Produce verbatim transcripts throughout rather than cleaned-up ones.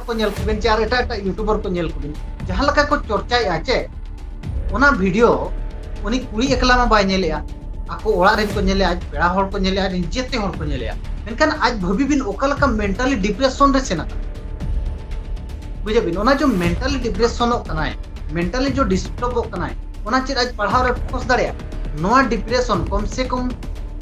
ᱠᱚ ᱧᱮᱞ ᱠᱚᱵᱤᱱ, ᱪᱮ ᱟᱨ ᱮᱴᱟᱜ ᱮᱴᱟᱜ YouTuber ᱠᱚ ᱧᱮᱞ ᱠᱚᱵᱤᱱ, ᱡᱟᱦᱟᱸ ᱞᱮᱠᱟ ᱠᱚ ᱪᱚᱨᱪᱟᱭᱮᱫᱼᱟ ᱪᱮ, ᱚᱱᱟ video ᱩᱱᱤ ᱠᱩᱲᱤ ᱮᱠᱞᱟ ᱢᱟ ᱵᱟᱭ ᱧᱮᱞᱮᱜᱼᱟ, ᱟᱠᱚ ᱚᱲᱟᱜ ᱨᱮᱱ ᱠᱚ ᱧᱮᱞᱮᱜᱼᱟ, ᱟᱡ ᱯᱮᱲᱟ ᱦᱚᱲ ᱠᱚ ᱧᱮᱞᱮᱜᱼᱟ, ᱟᱡ ᱨᱮᱱ ᱡᱮᱛᱮ ᱦᱚᱲ ᱠᱚ ᱧᱮᱞᱮᱜᱼᱟ᱾ ᱢᱮᱱᱠᱷᱟᱱ ᱟᱡ ᱵᱷᱟᱹᱵᱤ ᱵᱤᱱ ᱚᱠᱟ ᱞᱮᱠᱟ mentally depression ᱨᱮ ᱥᱮᱱ ᱟᱠᱟᱱᱟ᱾ ᱵᱩᱡᱷᱟᱹᱣ ᱵᱤᱱ, ᱚᱱᱟ ᱡᱚ mentally depressionᱚᱜ ᱠᱟᱱᱟᱭ, mentally ᱡᱚ disturbᱚᱜ ᱠᱟᱱᱟᱭ, ᱚᱱᱟ ᱪᱮᱫ ᱟᱡ ᱯᱟᱲᱦᱟᱣ ᱨᱮ focus ᱫᱟᱲᱮᱭᱟᱜᱼᱟ? ᱱᱚᱣᱟ depression ᱠᱚᱢ ᱥᱮ ᱠᱚᱢ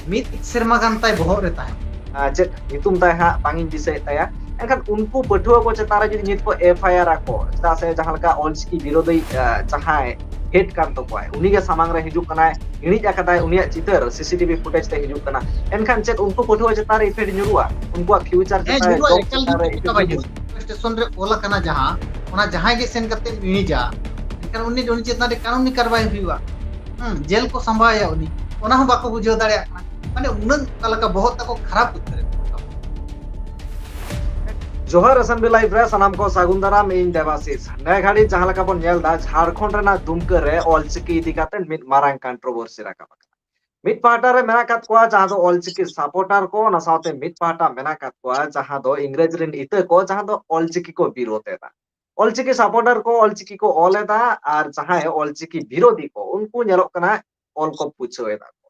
ᱢᱤᱫ ᱥᱮᱨᱢᱟ ᱜᱟᱱ ᱛᱟᱭ ᱵᱚᱦᱚᱜ ᱨᱮ ᱛᱟᱦᱮᱸ᱾ ᱟᱨ ᱪᱮᱫ ᱧᱩᱛᱩᱢ ᱛᱟᱭ ᱦᱟᱸᱜ ᱵᱟᱝ ᱤᱧ ᱫᱤᱥᱟᱹᱭᱮᱫ ᱛᱟᱭᱟ, ᱮᱱᱠᱷᱟᱱ ᱩᱱᱠᱩ ᱯᱟᱹᱴᱷᱩᱣᱟᱹ ᱠᱚ ᱪᱮᱛᱟᱱ ᱨᱮ ᱡᱩᱫᱤ ᱱᱤᱛ ᱠᱚ FIR ᱟᱠᱚ, ᱪᱮᱫᱟᱜ ᱥᱮ ᱡᱟᱦᱟᱸ ᱞᱮᱠᱟ ᱚᱞᱪᱤᱠᱤ ᱵᱤᱨᱳᱫᱷᱤ, ᱟᱸ, ᱡᱟᱦᱟᱸᱭ head ᱠᱟᱱ ᱛᱟᱠᱚᱣᱟᱭ, ᱩᱱᱤ ᱜᱮ ᱥᱟᱢᱟᱝ ᱨᱮ ᱦᱤᱡᱩᱜ ᱠᱟᱱᱟᱭ, ᱤᱬᱤᱡ ᱟᱠᱟᱫᱟᱭ, ᱩᱱᱤᱭᱟᱜ ᱪᱤᱛᱟᱹᱨ CCTV footage ᱛᱮ ᱦᱤᱡᱩᱜ ᱠᱟᱱᱟ, ᱮᱱᱠᱷᱟᱱ ᱪᱮᱫ ᱩᱱᱠᱩ ᱯᱟᱹᱴᱷᱩᱣᱟᱹ ᱪᱮᱛᱟᱱ ᱨᱮ effect ᱧᱩᱨᱩᱜᱼᱟ? ᱩᱱᱠᱩᱣᱟᱜ future ᱦᱮᱸ, ᱪᱮᱛᱟᱱ ᱨᱮ, ᱧᱩᱨᱩᱜᱼᱟ, job ᱮᱠᱟᱞ ᱪᱮᱛᱟᱱ ᱨᱮ ᱧᱩᱨᱩᱜᱼᱟ, effect ᱪᱮᱫᱟᱜ ᱵᱟᱭ ᱧᱩᱨᱩᱜᱼᱟ? ᱧᱩᱨᱩᱜᱼᱟ? Station ᱨᱮ ᱚᱞ ᱟᱠᱟᱱᱟ ᱡᱟᱦᱟᱸ, ᱚᱱᱟ ᱡᱟᱦᱟᱸᱭ ᱜᱮ ᱥᱮᱱ ᱠᱟᱛᱮ ᱤᱬᱤᱡᱟ, ᱮᱱᱠᱷᱟᱱ ᱩᱱᱤ, ᱩᱱᱤ ᱪᱮᱛᱟᱱ ᱨᱮ ᱠᱟᱹᱱᱩᱱᱤ ᱠᱟᱨᱵᱟᱭ ᱦᱩᱭᱩᱜᱼᱟ᱾ ᱦᱩᱸ, ᱡᱮᱞ ᱠᱚ ᱥᱟᱢᱵᱟᱣᱮᱭᱟ ᱩᱱᱤ, ᱚᱱᱟ ᱦᱚᱸ ᱵᱟᱠᱚ ᱵᱩᱡᱷᱟᱹᱣ ᱫᱟᱲᱮᱭᱟᱜ ᱠᱟᱱᱟ᱾ ᱢᱟᱱᱮ ᱩᱱᱟᱹᱜ ᱚᱠᱟ ᱞᱮᱠᱟ ᱵᱚᱦᱚᱜ ᱛᱟᱠᱚ ᱠᱷᱟᱨᱟᱯ ᱩᱛᱟᱹᱨ ᱟᱠᱟᱱᱟ᱾ ᱡᱚᱦᱟᱨ Assembly Live ᱨᱮ ᱥᱟᱱᱟᱢ ᱠᱚ ᱥᱟᱹᱜᱩᱱ ᱫᱟᱨᱟᱢ, ᱤᱧ ᱫᱮᱵᱟᱥᱤᱥ᱾ ᱱᱮ ᱜᱷᱟᱹᱲᱤᱡ ᱡᱟᱦᱟᱸ ᱞᱮᱠᱟ ᱵᱚᱱ ᱧᱮᱞ ᱮᱫᱟ, ᱡᱷᱟᱲᱠᱷᱚᱸᱰ ᱨᱮᱱᱟᱜ ᱫᱩᱢᱠᱟᱹ ᱨᱮ ᱚᱞᱪᱤᱠᱤ ᱤᱫᱤ ᱠᱟᱛᱮ ᱢᱤᱫ ᱢᱟᱨᱟᱝ controversy ᱨᱟᱠᱟᱵ ᱟᱠᱟᱱᱟ᱾ ᱢᱤᱫ ᱯᱟᱦᱴᱟ ᱨᱮ ᱢᱮᱱᱟᱜ ᱟᱠᱟᱫ ᱠᱚᱣᱟ ᱡᱟᱦᱟᱸ ᱫᱚ ᱚᱞᱪᱤᱠᱤ supporter ᱠᱚ, ᱚᱱᱟ ᱥᱟᱶᱛᱮ ᱢᱤᱫ ᱯᱟᱦᱴᱟ ᱢᱮᱱᱟᱜ ᱟᱠᱟᱫ ᱠᱚᱣᱟ ᱡᱟᱦᱟᱸ ᱫᱚ ᱤᱝᱨᱮᱡᱽ ᱨᱮᱱ ᱤᱛᱟᱹ ᱠᱚ, ᱡᱟᱦᱟᱸ ᱫᱚ ᱚᱞᱪᱤᱠᱤ ᱠᱚ ᱵᱤᱨᱳᱫ ᱮᱫᱟ᱾ ᱚᱞᱪᱤᱠᱤ supporter ᱠᱚ ᱚᱞᱪᱤᱠᱤ ᱠᱚ ᱚᱞ ᱮᱫᱟ, ᱟᱨ ᱡᱟᱦᱟᱸᱭ ᱚᱞᱪᱤᱠᱤ ᱵᱤᱨᱳᱫᱷᱤ ᱠᱚ, ᱩᱱᱠᱩ ᱧᱮᱞᱚᱜ ᱠᱟᱱᱟ ᱚᱞ ᱠᱚ ᱯᱩᱪᱷᱟᱹᱣ ᱮᱫᱟ ᱠᱚ᱾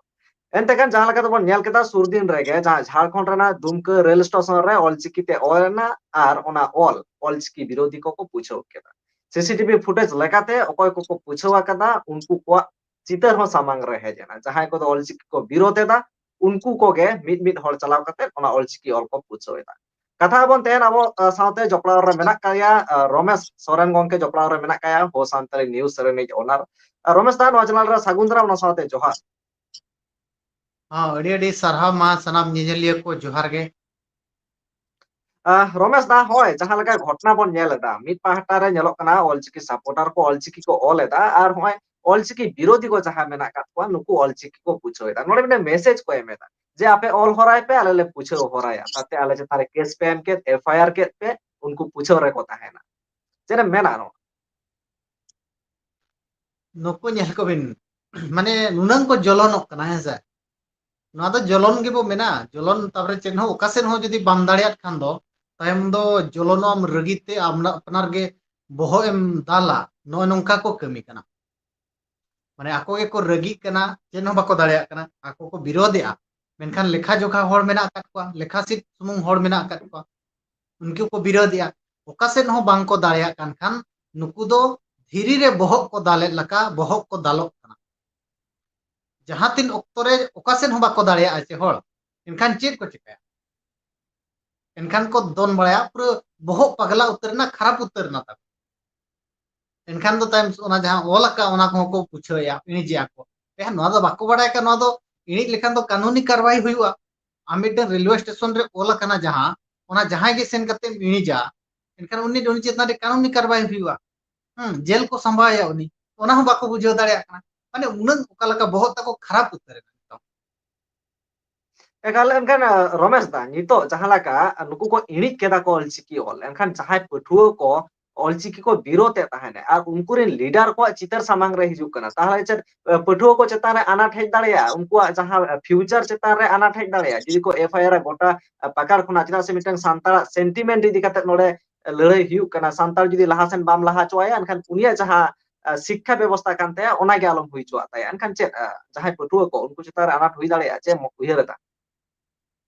ᱮᱱᱛᱮ ᱠᱷᱟᱱ ᱡᱟᱦᱟᱸ ᱞᱮᱠᱟ ᱛᱮᱵᱚᱱ ᱧᱮᱞ ᱠᱮᱫᱟ, ᱥᱩᱨ ᱫᱤᱱ ᱨᱮᱜᱮ ᱡᱟᱦᱟᱸ ᱡᱷᱟᱲᱠᱷᱚᱸᱰ ᱨᱮᱱᱟᱜ ᱫᱩᱢᱠᱟᱹ ᱨᱮᱞ ᱥᱴᱮᱥᱚᱱ ᱨᱮ ᱚᱞᱪᱤᱠᱤ ᱛᱮ ᱚᱞ ᱮᱱᱟ, ᱟᱨ ᱚᱱᱟ ᱚᱞ ᱚᱞᱪᱤᱠᱤ ᱵᱤᱨᱳᱫᱷᱤ ᱠᱚᱠᱚ ᱯᱩᱪᱷᱟᱹᱣ ᱠᱮᱫᱟ᱾ CCTV footage ᱞᱮᱠᱟᱛᱮ ᱚᱠᱚᱭ ᱠᱚᱠᱚ ᱯᱩᱪᱷᱟᱹᱣ ᱟᱠᱟᱫᱟ, ᱩᱱᱠᱩ ᱠᱚᱣᱟᱜ ᱪᱤᱛᱟᱹᱨ ᱦᱚᱸ ᱥᱟᱢᱟᱝ ᱨᱮ ᱦᱮᱡ ᱮᱱᱟ᱾ ᱡᱟᱦᱟᱸᱭ ᱠᱚᱫᱚ ᱚᱞᱪᱤᱠᱤ ᱠᱚ ᱵᱤᱨᱳᱫ ᱮᱫᱟ, ᱩᱱᱠᱩ ᱠᱚᱜᱮ ᱢᱤᱫ ᱢᱤᱫ ᱦᱚᱲ ᱪᱟᱞᱟᱣ ᱠᱟᱛᱮ ᱚᱱᱟ ᱚᱞᱪᱤᱠᱤ ᱚᱞ ᱠᱚ ᱯᱩᱪᱷᱟᱹᱣ ᱮᱫᱟ᱾ ᱠᱟᱛᱷᱟ ᱵᱚᱱ ᱛᱮᱦᱮᱧ ᱟᱵᱚ, ᱟ, ᱥᱟᱶᱛᱮ ᱡᱚᱯᱲᱟᱣ ᱨᱮ ᱢᱮᱱᱟᱜ ᱠᱟᱫᱮᱭᱟ, ᱟ, ᱨᱚᱢᱮᱥ ᱥᱚᱨᱮᱱ ᱜᱚᱝᱠᱮ ᱡᱚᱯᱲᱟᱣ ᱨᱮ ᱢᱮᱱᱟᱜ ᱠᱟᱫᱮᱭᱟ, ᱦᱳ ᱥᱟᱱᱛᱟᱲᱤ news ᱨᱤᱱᱤᱡ owner᱾ ᱟ, ᱨᱚᱢᱮᱥ ᱫᱟ, ᱱᱚᱣᱟ channel ᱨᱮ ᱥᱟᱹᱜᱩᱱ ᱫᱟᱨᱟᱢ, ᱚᱱᱟ ᱥᱟᱶᱛᱮ ᱡᱚᱦᱟᱨ᱾ ᱦᱚᱸ, ᱟᱹᱰᱤ ᱟᱹᱰᱤ ᱥᱟᱨᱦᱟᱣ ᱢᱟ ᱥᱟᱱᱟᱢ ᱧᱮᱧᱮᱞᱤᱭᱟᱹ ᱠᱚ, ᱡᱚᱦᱟᱨ ᱜᱮ᱾ ᱟ, ᱨᱚᱢᱮᱥ ᱫᱟ, ᱦᱳᱭ, ᱡᱟᱦᱟᱸ ᱞᱮᱠᱟ ᱜᱷᱚᱴᱚᱱᱟ ᱵᱚᱱ ᱧᱮᱞ ᱮᱫᱟ, ᱢᱤᱫ ᱯᱟᱦᱴᱟ ᱨᱮ ᱧᱮᱞᱚᱜ ᱠᱟᱱᱟ ᱚᱞᱪᱤᱠᱤ supporter ᱠᱚ ᱚᱞᱪᱤᱠᱤ ᱠᱚ ᱚᱞ ᱮᱫᱟ, ᱟᱨ ᱦᱚᱸᱜᱼᱚᱭ ᱚᱞᱪᱤᱠᱤ ᱵᱤᱨᱳᱫᱷᱤ ᱠᱚ ᱡᱟᱦᱟᱸ ᱢᱮᱱᱟᱜ ᱟᱠᱟᱫ ᱠᱚᱣᱟ, ᱱᱩᱠᱩ ᱚᱞᱪᱤᱠᱤ ᱠᱚ ᱯᱩᱪᱷᱟᱹᱣ ᱮᱫᱟ᱾ ᱱᱚᱰᱮ ᱢᱤᱫᱴᱮᱱ message ᱠᱚ ᱮᱢ ᱮᱫᱟ ᱡᱮ, "ᱟᱯᱮ ᱚᱞ ᱦᱚᱨᱟᱭ ᱯᱮ, ᱟᱞᱮ ᱞᱮ ᱯᱩᱪᱷᱟᱹᱣ ᱦᱚᱨᱟᱭᱟ, ᱛᱟᱛᱮ ᱟᱞᱮ ᱪᱮᱛᱟᱱ ᱨᱮ case ᱯᱮ ᱮᱢ ᱠᱮᱫ, FIR ᱠᱮᱫ ᱯᱮ, ᱩᱱᱠᱩ ᱯᱩᱪᱷᱟᱹᱣ ᱨᱮᱠᱚ ᱛᱟᱦᱮᱱᱟ᱾" ᱪᱮᱫ ᱮᱢ ᱢᱮᱱᱟ ᱱᱚᱣᱟ? ᱱᱩᱠᱩ ᱧᱮᱞ ᱠᱚᱵᱤᱱ, ᱢᱟᱱᱮ ᱱᱩᱱᱟᱹᱝ ᱠᱚ ᱡᱚᱞᱚᱱᱚᱜ ᱠᱟᱱᱟ, ᱦᱮᱸ ᱥᱮ? ᱱᱚᱣᱟ ᱫᱚ ᱡᱚᱞᱚᱱ ᱜᱮᱵᱚ ᱢᱮᱱᱟ, ᱡᱚᱞᱚᱱ᱾ ᱛᱟᱯᱚᱨᱮ ᱪᱮᱫ ᱦᱚᱸ, ᱚᱠᱟ ᱥᱮᱫ ᱦᱚᱸ ᱡᱩᱫᱤ ᱵᱟᱢ ᱫᱟᱲᱮᱭᱟᱜ ᱠᱷᱟᱱ ᱫᱚ, ᱛᱟᱭᱚᱢ ᱫᱚ ᱡᱚᱞᱚᱱᱚᱜ ᱟᱢ ᱨᱟᱹᱜᱤ ᱛᱮ, ᱟᱢ ᱟᱯᱱᱟᱨ ᱜᱮ ᱵᱚᱦᱚᱜ ᱮᱢ ᱫᱟᱞᱟ᱾ ᱱᱚᱜᱼᱚ ᱱᱚᱝᱠᱟ ᱠᱚ ᱠᱟᱹᱢᱤ ᱠᱟᱱᱟ᱾ ᱢᱟᱱᱮ ᱟᱠᱚ ᱜᱮᱠᱚ ᱨᱟᱹᱜᱤᱜ ᱠᱟᱱᱟ, ᱪᱮᱫ ᱦᱚᱸ ᱵᱟᱠᱚ ᱫᱟᱲᱮᱭᱟᱜ ᱠᱟᱱᱟ, ᱟᱠᱚ ᱠᱚ ᱵᱤᱨᱳᱫᱮᱜᱼᱟ᱾ ᱢᱮᱱᱠᱷᱟᱱ ᱞᱮᱠᱷᱟ ᱡᱚᱠᱷᱟ ᱦᱚᱲ ᱢᱮᱱᱟᱜ ᱟᱠᱟᱫ ᱠᱚᱣᱟ, ᱞᱮᱠᱷᱟ ᱥᱤᱫ ᱥᱩᱢᱩᱝ ᱦᱚᱲ ᱢᱮᱱᱟᱜ ᱟᱠᱟᱫ ᱠᱚᱣᱟ, ᱩᱱᱠᱩ ᱠᱚ ᱵᱤᱨᱳᱫᱮᱜᱼᱟ᱾ ᱚᱠᱟ ᱥᱮᱫ ᱦᱚᱸ ᱵᱟᱝ ᱠᱚ ᱫᱟᱲᱮᱭᱟᱜ ᱠᱟᱱ ᱠᱷᱟᱱ ᱱᱩᱠᱩ ᱫᱚ ᱫᱷᱤᱨᱤ ᱨᱮ ᱵᱚᱦᱚᱜ ᱠᱚ ᱫᱟᱞᱮᱫ ᱞᱮᱠᱟ ᱵᱚᱦᱚᱜ ᱠᱚ ᱫᱟᱞᱚᱜ ᱠᱟᱱᱟ᱾ ᱡᱟᱦᱟᱸ ᱛᱤᱱ ᱚᱠᱛᱚ ᱨᱮ ᱚᱠᱟ ᱥᱮᱫ ᱦᱚᱸ ᱵᱟᱠᱚ ᱫᱟᱲᱮᱭᱟᱜᱼᱟ ᱪᱮ ᱦᱚᱲ, ᱮᱱᱠᱷᱟᱱ ᱪᱮᱫ ᱠᱚ ᱪᱤᱠᱟᱹᱭᱟ? ᱮᱱᱠᱷᱟᱱ ᱠᱚ ᱫᱚᱱ ᱵᱟᱲᱟᱭᱟ, ᱯᱩᱨᱟᱹ ᱵᱚᱦᱚᱜ ᱯᱟᱜᱽᱞᱟ ᱩᱛᱟᱹᱨ ᱮᱱᱟ, ᱠᱷᱟᱨᱟᱯ ᱩᱛᱟᱹᱨ ᱮᱱᱟ ᱛᱟᱠᱚ᱾ ᱮᱱᱠᱷᱟᱱ ᱫᱚ ᱛᱟᱭᱚᱢ ᱚᱱᱟ ᱡᱟᱦᱟᱸ ᱚᱞ ᱟᱠᱟᱫ, ᱚᱱᱟ ᱠᱚᱦᱚᱸ ᱠᱚ ᱯᱩᱪᱷᱟᱹᱣᱮᱭᱟ, ᱤᱬᱤᱡᱮᱭᱟ ᱠᱚ᱾ ᱮᱱᱠᱷᱟᱱ ᱱᱚᱣᱟ ᱫᱚ ᱵᱟᱠᱚ ᱵᱟᱲᱟᱭ ᱠᱟᱱᱟ, ᱱᱚᱣᱟ ᱫᱚ ᱤᱬᱤᱡ ᱞᱮᱠᱷᱟᱱ ᱫᱚ ᱠᱟᱹᱱᱩᱱᱤ ᱠᱟᱨᱣᱟᱭ ᱦᱩᱭᱩᱜᱼᱟ᱾ ᱟᱢ ᱢᱤᱫᱴᱮᱱ ᱨᱮᱞᱣᱮ ᱥᱴᱮᱥᱚᱱ ᱨᱮ ᱚᱞ ᱟᱠᱟᱱᱟ ᱡᱟᱦᱟᱸ, ᱚᱱᱟ ᱡᱟᱦᱟᱸᱭ ᱜᱮ ᱥᱮᱱ ᱠᱟᱛᱮᱢ ᱤᱬᱤᱡᱟ, ᱮᱱᱠᱷᱟᱱ ᱩᱱᱤ, ᱩᱱᱤ ᱪᱮᱛᱟᱱ ᱨᱮ ᱠᱟᱹᱱᱩᱱᱤ ᱠᱟᱨᱣᱟᱭ ᱦᱩᱭᱩᱜᱼᱟ᱾ ᱦᱮᱸ, ᱡᱮᱞ ᱠᱚ ᱥᱟᱢᱵᱟᱣᱮᱭᱟ ᱩᱱᱤ᱾ ᱚᱱᱟ ᱦᱚᱸ ᱵᱟᱠᱚ ᱵᱩᱡᱷᱟᱹᱣ ᱫᱟᱲᱮᱭᱟᱜ ᱠᱟᱱᱟ᱾ ᱢᱟᱱᱮ ᱩᱱᱟᱹᱜ ᱚᱠᱟ ᱞᱮᱠᱟ ᱵᱚᱦᱚᱜ ᱛᱟᱠᱚ ᱠᱷᱟᱨᱟᱯ ᱩᱛᱟᱹᱨ ᱮᱱᱟ ᱱᱤᱛᱚᱝ᱾ ᱮᱠᱟᱞ, ᱮᱱᱠᱷᱟᱱ, ᱟᱸ, ᱨᱚᱢᱮᱥ ᱫᱟ, ᱱᱤᱛᱚᱜ ᱡᱟᱦᱟᱸ ᱞᱮᱠᱟ ᱱᱩᱠᱩ ᱠᱚ ᱤᱬᱤᱡ ᱠᱮᱫᱟ ᱠᱚ ᱚᱞᱪᱤᱠᱤ ᱚᱞ, ᱮᱱᱠᱷᱟᱱ ᱡᱟᱦᱟᱸᱭ ᱯᱟᱹᱴᱷᱩᱣᱟᱹ ᱠᱚ ᱚᱞᱪᱤᱠᱤ ᱠᱚ ᱵᱤᱨᱳᱫ ᱮᱫ ᱛᱟᱦᱮᱸᱱᱟ ᱟᱨ ᱩᱱᱠᱩ ᱨᱮᱱ ᱞᱤᱰᱟᱨ ᱠᱚᱣᱟᱜ ᱪᱤᱛᱟᱹᱨ ᱥᱟᱢᱟᱝ ᱨᱮ ᱦᱤᱡᱩᱜ ᱠᱟᱱᱟ, ᱛᱟᱦᱚᱞᱮ ᱪᱮᱫ, ᱟᱸ, ᱯᱟᱹᱴᱷᱩᱣᱟᱹ ᱠᱚ ᱪᱮᱛᱟᱱ ᱨᱮ ᱟᱱᱟᱴ ᱦᱮᱡ ᱫᱟᱲᱮᱭᱟᱜᱼᱟ? ᱩᱱᱠᱩᱣᱟᱜ ᱡᱟᱦᱟᱸ, ᱟᱸ, ᱯᱷᱤᱭᱩᱪᱟᱨ ᱪᱮᱛᱟᱱ ᱨᱮ ᱟᱱᱟᱴ ᱦᱮᱡ ᱫᱟᱲᱮᱭᱟᱜᱼᱟ ᱡᱩᱫᱤ ᱠᱚ ᱮᱯᱷ ᱟᱭ ᱟᱨ ᱟ ᱜᱚᱴᱟ, ᱟᱸ, ᱯᱟᱠᱟᱲ ᱠᱷᱚᱱᱟᱜ? ᱪᱮᱫᱟᱜ ᱥᱮ ᱢᱤᱫᱴᱟᱝ ᱥᱟᱱᱛᱟᱲᱟᱜ ᱥᱮᱱᱴᱤᱢᱮᱱᱴ ᱤᱫᱤ ᱠᱟᱛᱮ ᱱᱚᱰᱮ ᱞᱟᱹᱲᱦᱟᱹᱭ ᱦᱩᱭᱩᱜ ᱠᱟᱱᱟ, ᱥᱟᱱᱛᱟᱲ ᱡᱩᱫᱤ ᱞᱟᱦᱟ ᱥᱮᱱ ᱵᱟᱢ ᱞᱟᱦᱟ ᱦᱚᱪᱚᱣᱟᱭᱟ, ᱮᱱᱠᱷᱟᱱ ᱩᱱᱤᱭᱟᱜ ᱡᱟᱦᱟᱸ, ᱟᱸ, ᱥᱤᱠᱠᱷᱟ ᱵᱮᱵᱚᱥᱛᱷᱟ ᱠᱟᱱ ᱛᱟᱭᱟ, ᱚᱱᱟᱜᱮ ᱟᱞᱚᱢ ᱦᱩᱭ ᱦᱚᱪᱚᱣᱟᱜ ᱛᱟᱭᱟ᱾ ᱮᱱᱠᱷᱟᱱ ᱪᱮᱫ, ᱟᱸ, ᱡᱟᱦᱟᱸᱭ ᱯᱟᱹᱴᱷᱩᱣᱟᱹ ᱠᱚ, ᱩᱱᱠᱩ ᱪᱮᱛᱟᱱ ᱨᱮ ᱟᱱᱟᱴ ᱦᱩᱭ ᱫᱟᱲᱮᱭᱟᱜᱼᱟ, ᱪᱮᱫ ᱮᱢ ᱩᱭᱦᱟᱹᱨ ᱮᱫᱟ?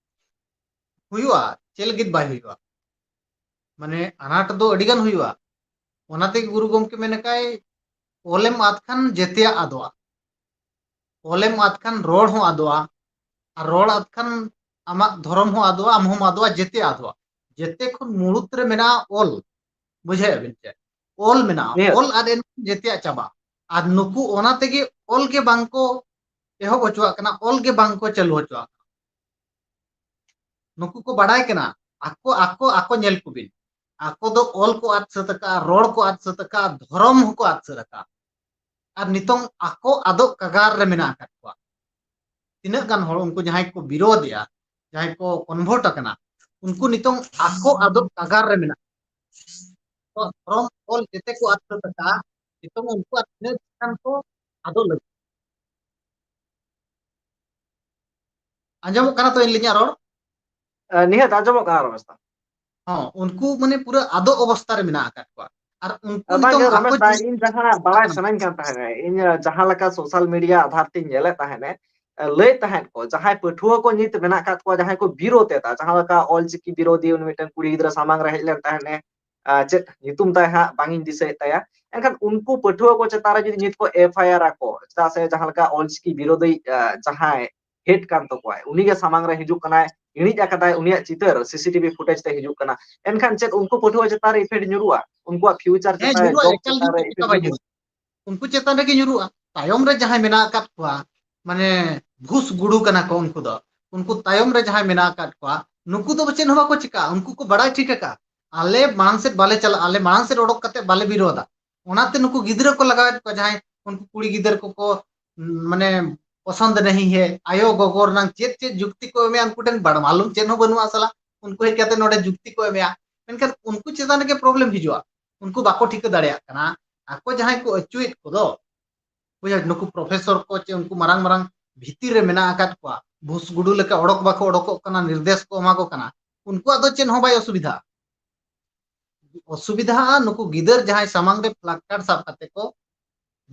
ᱦᱩᱭᱩᱜᱼᱟ, ᱪᱮᱫ ᱞᱟᱹᱜᱤᱫ ᱵᱟᱭ ᱦᱩᱭᱩᱜᱼᱟ? ᱢᱟᱱᱮ ᱟᱱᱟᱴ ᱫᱚ ᱟᱹᱰᱤ ᱜᱟᱱ ᱦᱩᱭᱩᱜᱼᱟ᱾ ᱚᱱᱟᱛᱮ ᱜᱩᱨᱩ ᱜᱚᱢᱠᱮ ᱢᱮᱱ ᱟᱠᱟᱭ, "ᱚᱞᱮᱢ ᱟᱫ ᱠᱷᱟᱱ ᱡᱮᱛᱮᱭᱟᱜ ᱟᱫᱚᱜᱼᱟ, ᱚᱞᱮᱢ ᱟᱫ ᱠᱷᱟᱱ ᱨᱚᱲ ᱦᱚᱸ ᱟᱫᱚᱜᱼᱟ, ᱟᱨ ᱨᱚᱲ ᱟᱫ ᱠᱷᱟᱱ ᱟᱢᱟᱜ ᱫᱷᱚᱨᱚᱢ ᱦᱚᱸ ᱟᱫᱚᱜᱼᱟ, ᱟᱢ ᱦᱚᱸᱢ ᱟᱫᱚᱜᱼᱟ, ᱡᱮᱛᱮ ᱟᱫᱚᱜᱼᱟ᱾" ᱡᱮᱛᱮ ᱠᱷᱚᱱ ᱢᱩᱲᱩᱫ ᱨᱮ ᱢᱮᱱᱟᱜᱼᱟ ᱚᱞ᱾ ᱵᱩᱡᱷᱟᱹᱣᱮᱫ ᱵᱤᱱ ᱪᱮ? ᱚᱞ ᱢᱮᱱᱟᱜᱼᱟ, ᱱᱤᱦᱟᱹᱛ᱾ ᱚᱞ ᱟᱫ ᱮᱱ ᱠᱷᱟᱱ ᱡᱮᱛᱮᱭᱟᱜ ᱪᱟᱵᱟᱜᱼᱟ᱾ ᱟᱨ ᱱᱩᱠᱩ ᱚᱱᱟ ᱛᱮᱜᱮ ᱚᱞ ᱜᱮ ᱵᱟᱝ ᱠᱚ ᱮᱦᱚᱵ ᱦᱚᱪᱚᱣᱟᱜ ᱠᱟᱱᱟ, ᱚᱞ ᱜᱮ ᱵᱟᱝ ᱠᱚ ᱪᱟᱹᱞᱩ ᱦᱚᱪᱚᱣᱟᱜ ᱠᱟᱱᱟ᱾ ᱱᱩᱠᱩ ᱠᱚ ᱵᱟᱰᱟᱭ ᱠᱟᱱᱟ, ᱟᱠᱚ, ᱟᱠᱚ, ᱟᱠᱚ ᱧᱮᱞ ᱠᱚᱵᱤᱱ, ᱟᱠᱚ ᱫᱚ ᱚᱞ ᱠᱚ ᱟᱫ ᱥᱟᱹᱛ ᱟᱠᱟᱫᱼᱟ, ᱨᱚᱲ ᱠᱚ ᱟᱫ ᱥᱟᱹᱛ ᱟᱠᱟᱫᱼᱟ, ᱫᱷᱚᱨᱚᱢ ᱦᱚᱸᱠᱚ ᱟᱫ ᱥᱟᱹᱛ ᱟᱠᱟᱫᱼᱟ᱾ ᱟᱨ ᱱᱤᱛᱚᱝ ᱟᱠᱚ ᱟᱫᱚᱜ ᱠᱟᱜᱟᱨ ᱨᱮ ᱢᱮᱱᱟᱜ ᱟᱠᱟᱫ ᱠᱚᱣᱟ᱾ ᱛᱤᱱᱟᱹᱜ ᱜᱟᱱ ᱦᱚᱲ ᱩᱱᱠᱩ ᱡᱟᱦᱟᱸᱭ ᱠᱚ ᱵᱤᱨᱳᱫᱮᱜᱼᱟ, ᱡᱟᱦᱟᱸᱭ ᱠᱚ ᱠᱚᱱᱵᱷᱟᱨᱴ ᱟᱠᱟᱱᱟ, ᱩᱱᱠᱩ ᱱᱤᱛᱚᱝ ᱟᱠᱚ ᱟᱫᱚᱜ ᱠᱟᱜᱟᱨ ᱨᱮ ᱢᱮᱱᱟᱜ ᱠᱚᱣᱟ᱾ ᱫᱷᱚᱨᱚᱢ ᱚᱞ ᱡᱮᱛᱮ ᱠᱚ ᱟᱫ ᱥᱟᱹᱛ ᱟᱠᱟᱫᱼᱟ, ᱱᱤᱛᱚᱝ ᱩᱱᱠᱩᱣᱟᱜ ᱛᱤᱱᱟᱹᱜ ᱜᱟᱱ ᱠᱚ ᱟᱫᱚᱜ ᱞᱟᱹᱜᱤᱫ᱾ ᱟᱸᱡᱚᱢᱚᱜ ᱠᱟᱱᱟ ᱛᱚ ᱤᱧ ᱞᱤᱧᱟᱜ ᱨᱚᱲ? ᱮ, ᱱᱤᱦᱟᱹᱛ ᱟᱸᱡᱚᱢᱚᱜ ᱠᱟᱱᱟ, ᱨᱚᱢᱮᱥ ᱫᱟ᱾ ᱦᱚᱸ, ᱩᱱᱠᱩ ᱢᱟᱱᱮ ᱯᱩᱨᱟᱹ ᱟᱫᱚᱜ ᱚᱵᱚᱥᱛᱟ ᱨᱮ ᱢᱮᱱᱟᱜ ᱟᱠᱟᱫ ᱠᱚᱣᱟ᱾ ᱟᱨ ᱩᱱᱠᱩ ᱵᱟᱝ ᱱᱤᱛᱚᱝ ᱜᱮ ᱟᱠᱚ ᱨᱚᱢᱮᱥ ᱫᱟ, ᱡᱤᱣᱤ ᱤᱧ ᱡᱟᱦᱟᱸ ᱵᱟᱲᱟᱭ ᱥᱟᱱᱟᱧ ᱠᱟᱱ ᱛᱟᱦᱮᱸᱱᱟ, ᱤᱧ ᱡᱟᱦᱟᱸ ᱞᱮᱠᱟ ᱥᱳᱥᱟᱞ ᱢᱤᱰᱤᱭᱟ ᱟᱫᱷᱟᱨ ᱛᱤᱧ ᱧᱮᱞᱮᱫ ᱛᱟᱦᱮᱸᱱᱟ, ᱞᱟᱹᱭ ᱛᱟᱦᱮᱸᱫ ᱠᱚ, ᱡᱟᱦᱟᱸᱭ ᱯᱟᱹᱴᱷᱩᱣᱟᱹ ᱠᱚ ᱱᱤᱛ ᱢᱮᱱᱟᱜ ᱟᱠᱟᱫ ᱠᱚᱣᱟ, ᱡᱟᱦᱟᱸᱭ ᱠᱚ ᱵᱤᱨᱳᱫ ᱮᱫᱟ, ᱡᱟᱦᱟᱸ ᱞᱮᱠᱟ ᱚᱞᱪᱤᱠᱤ ᱵᱤᱨᱳᱫᱷᱤ ᱩᱱᱤ ᱢᱤᱫᱴᱮᱱ ᱠᱩᱲᱤ ᱜᱤᱫᱽᱨᱟᱹ ᱥᱟᱢᱟᱝ ᱨᱮ ᱦᱮᱡ ᱞᱮᱱ ᱛᱟᱦᱮᱸᱱᱮ, ᱟᱨ ᱪᱮᱫ ᱧᱩᱛᱩᱢ ᱛᱟᱭ ᱦᱟᱸᱜ ᱵᱟᱝ ᱤᱧ ᱫᱤᱥᱟᱹᱭᱮᱫ ᱛᱟᱭᱟ, ᱮᱱᱠᱷᱟᱱ ᱩᱱᱠᱩ ᱯᱟᱹᱴᱷᱩᱣᱟᱹ ᱠᱚ ᱪᱮᱛᱟᱱ ᱨᱮ ᱡᱩᱫᱤ ᱱᱤᱛ ᱠᱚ ᱮᱯᱷ ᱟᱭ ᱟᱨ ᱟᱠᱚ, ᱪᱮᱫᱟᱜ ᱥᱮ ᱡᱟᱦᱟᱸ ᱞᱮᱠᱟ ᱚᱞᱪᱤᱠᱤ ᱵᱤᱨᱳᱫᱷᱤ, ᱟᱨ ᱡᱟᱦᱟᱸᱭ ᱦᱮᱰ ᱠᱟᱱ ᱛᱟᱠᱚᱣᱟᱭ, ᱩᱱᱤᱜᱮ ᱥᱟᱢᱟᱝ ᱨᱮ ᱦᱤᱡᱩᱜ ᱠᱟᱱᱟᱭ, ᱤᱬᱤᱡ ᱟᱠᱟᱫᱟᱭ, ᱩᱱᱤᱭᱟᱜ ᱪᱤᱛᱟᱹᱨ ᱥᱤ ᱥᱤ ᱴᱤ ᱵᱷᱤ ᱯᱷᱩᱴᱮᱡᱽ ᱛᱮ ᱦᱤᱡᱩᱜ ᱠᱟᱱᱟ, ᱮᱱᱠᱷᱟᱱ ᱪᱮᱫ ᱩᱱᱠᱩ ᱯᱟᱹᱴᱷᱩᱣᱟᱹ ᱪᱮᱛᱟᱱ ᱨᱮ ᱤᱯᱷᱮᱠᱴ ᱧᱩᱨᱩᱜᱼᱟ? ᱩᱱᱠᱩᱣᱟᱜ ᱯᱷᱤᱭᱩᱪᱟᱨ ᱦᱮᱸ, ᱪᱮᱛᱟᱱ ᱨᱮ, ᱧᱩᱨᱩᱜᱼᱟ, ᱡᱚᱵ ᱮᱠᱟᱞ ᱪᱮᱛᱟᱱ ᱨᱮ ᱧᱩᱨᱩᱜᱼᱟ, ᱤᱯᱷᱮᱠᱴ ᱪᱮᱫᱟᱜ ᱵᱟᱭ ᱧᱩᱨᱩᱜᱼᱟ? ᱧᱩᱨᱩᱜᱼᱟ? ᱩᱱᱠᱩ ᱪᱮᱛᱟᱱ ᱨᱮᱜᱮ ᱧᱩᱨᱩᱜᱼᱟ᱾ ᱛᱟᱭᱚᱢ ᱨᱮ ᱡᱟᱦᱟᱸᱭ ᱢᱮᱱᱟᱜ ᱟᱠᱟᱫ ᱠᱚᱣᱟ, ᱢᱟᱱᱮ ᱵᱷᱩᱥ ᱜᱩᱰᱩ ᱠᱟᱱᱟ ᱠᱚ ᱩᱱᱠᱩ ᱫᱚ᱾ ᱩᱱᱠᱩ ᱛᱟᱭᱚᱢ ᱨᱮ ᱡᱟᱦᱟᱸᱭ ᱢᱮᱱᱟᱜ ᱟᱠᱟᱫ ᱠᱚᱣᱟ, ᱱᱩᱠᱩ ᱫᱚ ᱪᱮᱫ ᱦᱚᱸ ᱵᱟᱠᱚ ᱪᱤᱠᱟᱹᱜᱼᱟ᱾ ᱩᱱᱠᱩ ᱠᱚ ᱵᱟᱲᱟᱭ ᱴᱷᱤᱠ ᱟᱠᱟᱫᱼᱟ, ᱟᱞᱮ ᱢᱟᱲᱟᱝ ᱥᱮᱫ ᱵᱟᱞᱮ ᱪᱟᱞᱟᱜᱼᱟ, ᱟᱞᱮ ᱢᱟᱲᱟᱝ ᱥᱮᱫ ᱚᱰᱚᱠ ᱠᱟᱛᱮ ᱵᱟᱞᱮ ᱵᱤᱨᱳᱫᱟ᱾ ᱚᱱᱟᱛᱮ ᱱᱩᱠᱩ ᱜᱤᱫᱽᱨᱟᱹ ᱠᱚ ᱞᱟᱜᱟᱣᱮᱫ ᱠᱚᱣᱟ, ᱡᱟᱦᱟᱸᱭ ᱩᱱᱠᱩ ᱠᱩᱲᱤ ᱜᱤᱫᱟᱹᱨ ᱠᱚᱠᱚ, ᱢᱟᱱᱮ, ᱯᱚᱥᱚᱱᱫ ᱱᱟᱦᱤ ᱦᱮ, ᱟᱭᱳ ᱜᱚᱜᱚ ᱨᱮᱱᱟᱝ ᱪᱮᱫ ᱪᱮᱫ ᱡᱩᱠᱛᱤ ᱠᱚ ᱮᱢᱮᱜᱼᱟ, ᱩᱱᱠᱩ ᱴᱷᱮᱱ ᱵᱟᱲ-, ᱢᱟᱞᱩᱢ ᱪᱮᱫ ᱦᱚᱸ ᱵᱟᱹᱱᱩᱜᱼᱟ ᱥᱟᱞᱟ᱾ ᱩᱱᱠᱩ ᱦᱮᱡ ᱠᱟᱛᱮ ᱱᱚᱰᱮ ᱡᱩᱠᱛᱤ ᱠᱚ ᱮᱢᱮᱜᱼᱟ, ᱢᱮᱱᱠᱷᱟᱱ ᱩᱱᱠᱩ ᱪᱮᱛᱟᱱ ᱨᱮᱜᱮ ᱯᱨᱚᱵᱞᱮᱢ ᱦᱤᱡᱩᱜᱼᱟ᱾ ᱩᱱᱠᱩ ᱵᱟᱠᱚ ᱴᱷᱤᱠᱟᱹ ᱫᱟᱲᱮᱭᱟᱜ ᱠᱟᱱᱟ, ᱟᱠᱚ ᱡᱟᱦᱟᱸᱭ ᱠᱚ ᱟᱹᱪᱩᱭᱮᱫ ᱠᱚᱫᱚ, ᱵᱩᱡᱷᱟᱹᱣ, ᱱᱩᱠᱩ ᱯᱨᱚᱯᱷᱮᱥᱚᱨ ᱠᱚ ᱪᱮ ᱩᱱᱠᱩ ᱢᱟᱨᱟᱝ ᱢᱟᱨᱟᱝ ᱵᱷᱤᱛᱤᱨ ᱨᱮ ᱢᱮᱱᱟᱜ ᱟᱠᱟᱫ ᱠᱚᱣᱟ, ᱵᱷᱩᱥ ᱜᱩᱰᱩ ᱞᱮᱠᱟ ᱚᱰᱚᱠ ᱵᱟᱠᱚ ᱚᱰᱚᱠᱚᱜ ᱠᱟᱱᱟ, ᱱᱤᱨᱫᱮᱥ ᱠᱚ ᱮᱢᱟ ᱠᱚ ᱠᱟᱱᱟ, ᱩᱱᱠᱩᱣᱟᱜ ᱫᱚ ᱪᱮᱫ ᱦᱚᱸ ᱵᱟᱭ ᱚᱥᱩᱵᱤᱫᱷᱟ᱾ ᱚᱥᱩᱵᱤᱫᱷᱟᱜᱼᱟ ᱱᱩᱠᱩ ᱜᱤᱫᱟᱹᱨ ᱡᱟᱦᱟᱸᱭ ᱥᱟᱢᱟᱝ ᱨᱮ ᱯᱞᱟᱠᱟᱨᱰ ᱥᱟᱵ ᱠᱟᱛᱮ ᱠᱚ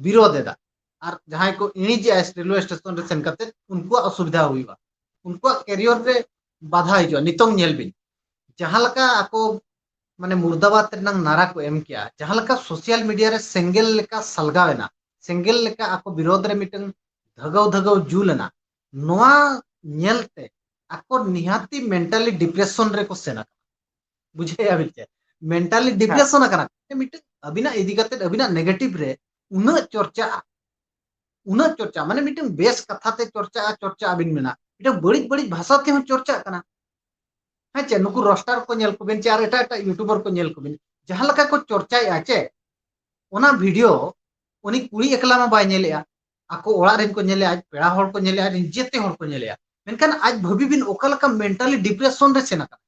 ᱵᱤᱨᱳᱫ ᱮᱫᱟ, ᱟᱨ ᱡᱟᱦᱟᱸᱭ ᱠᱚ ᱤᱬᱤᱡᱮᱜᱼᱟ ᱨᱮᱞᱣᱮ ᱥᱴᱮᱥᱚᱱ ᱨᱮ ᱥᱮᱱ ᱠᱟᱛᱮ, ᱩᱱᱠᱩᱣᱟᱜ ᱚᱥᱩᱵᱤᱫᱷᱟ ᱦᱩᱭᱩᱜᱼᱟ, ᱩᱱᱠᱩᱣᱟᱜ ᱠᱮᱨᱤᱭᱚᱨ ᱨᱮ ᱵᱟᱫᱷᱟ ᱦᱤᱡᱩᱜᱼᱟ᱾ ᱱᱤᱛᱚᱝ ᱧᱮᱞ ᱵᱤᱱ, ᱡᱟᱦᱟᱸ ᱞᱮᱠᱟ ᱟᱠᱚ, ᱢᱟᱱᱮ, ᱢᱩᱨᱫᱟᱵᱟᱫ ᱨᱮᱱᱟᱝ ᱱᱟᱨᱟ ᱠᱚ ᱮᱢ ᱠᱮᱜᱼᱟ, ᱡᱟᱦᱟᱸ ᱞᱮᱠᱟ ᱥᱳᱥᱟᱞ ᱢᱤᱰᱤᱭᱟ ᱨᱮ ᱥᱮᱸᱜᱮᱞ ᱞᱮᱠᱟ ᱥᱟᱞᱜᱟᱣ ᱮᱱᱟ, ᱥᱮᱸᱜᱮᱞ ᱞᱮᱠᱟ ᱟᱠᱚ ᱵᱤᱨᱳᱫ ᱨᱮ ᱢᱤᱫᱴᱟᱝ ᱫᱷᱟᱹᱜᱟᱹᱣ ᱫᱷᱟᱹᱜᱟᱹᱣ ᱡᱩᱞ ᱮᱱᱟ, ᱱᱚᱣᱟ ᱧᱮᱞᱛᱮ ᱟᱠᱚ ᱱᱤᱦᱟᱹᱛᱤ ᱢᱮᱱᱴᱟᱞᱤ ᱰᱤᱯᱨᱮᱥᱚᱱ ᱨᱮᱠᱚ ᱥᱮᱱ ᱟᱠᱟᱱᱟ᱾ ᱵᱩᱡᱷᱟᱹᱣᱮᱫᱼᱟ ᱵᱤᱱ ᱪᱮ? ᱢᱮᱱᱴᱟᱞᱤ ᱰᱤᱯᱨᱮᱥᱚᱱ ᱟᱠᱟᱱᱟ᱾ ᱢᱤᱫᱴᱟᱝ ᱟᱹᱵᱤᱱᱟᱜ ᱤᱫᱤ ᱠᱟᱛᱮ, ᱟᱹᱵᱤᱱᱟᱜ ᱱᱮᱜᱮᱴᱤᱵᱷ ᱨᱮ ᱩᱱᱟᱹᱜ ᱪᱚᱨᱪᱟᱜᱼᱟ, ᱩᱱᱟᱹᱜ ᱪᱚᱨᱪᱟ, ᱢᱟᱱᱮ, ᱢᱤᱫᱴᱟᱝ ᱵᱮᱥ ᱠᱟᱛᱷᱟ ᱛᱮ ᱪᱚᱨᱪᱟᱜᱼᱟ, ᱪᱚᱨᱪᱟ ᱟᱹᱵᱤᱱ ᱢᱮᱱᱟ, ᱢᱤᱫᱴᱟᱝ ᱵᱟᱹᱲᱤᱡ ᱵᱟᱹᱲᱤᱡ ᱵᱷᱟᱥᱟ ᱛᱮᱦᱚᱸ ᱪᱚᱨᱪᱟᱜ ᱠᱟᱱᱟ᱾ ᱦᱮᱸ ᱪᱮ? ᱱᱩᱠᱩ ᱨᱳᱥᱴᱟᱨ ᱠᱚ ᱧᱮᱞ ᱠᱚᱵᱤᱱ ᱪᱮ ᱟᱨ ᱮᱴᱟᱜ ᱮᱴᱟᱜ ᱭᱩᱴᱩᱵᱟᱨ ᱠᱚ ᱧᱮᱞ ᱠᱚᱵᱤᱱ, ᱡᱟᱦᱟᱸ ᱞᱮᱠᱟ ᱠᱚ ᱪᱚᱨᱪᱟᱭᱮᱫᱼᱟ ᱪᱮ, ᱚᱱᱟ ᱵᱷᱤᱰᱤᱭᱳ ᱩᱱᱤ ᱠᱩᱲᱤ ᱮᱠᱞᱟ ᱢᱟ ᱵᱟᱭ ᱧᱮᱞᱮᱜᱼᱟ, ᱟᱠᱚ ᱚᱲᱟᱜ ᱨᱮᱱ ᱠᱚ ᱧᱮᱞᱮᱜᱼᱟ, ᱟᱡ ᱯᱮᱲᱟ ᱦᱚᱲ ᱠᱚ ᱧᱮᱞᱮᱜᱼᱟ, ᱟᱡ ᱨᱮᱱ ᱡᱮᱛᱮ ᱦᱚᱲ ᱠᱚ ᱧᱮᱞᱮᱜᱼᱟ᱾ ᱢᱮᱱᱠᱷᱟᱱ ᱟᱡ ᱵᱷᱟᱹᱵᱤ ᱵᱤᱱ ᱚᱠᱟ ᱞᱮᱠᱟ ᱢᱮᱱᱴᱟᱞᱤ ᱰᱤᱯᱨᱮᱥᱚᱱ ᱨᱮ ᱥᱮᱱ ᱟᱠᱟᱱᱟ᱾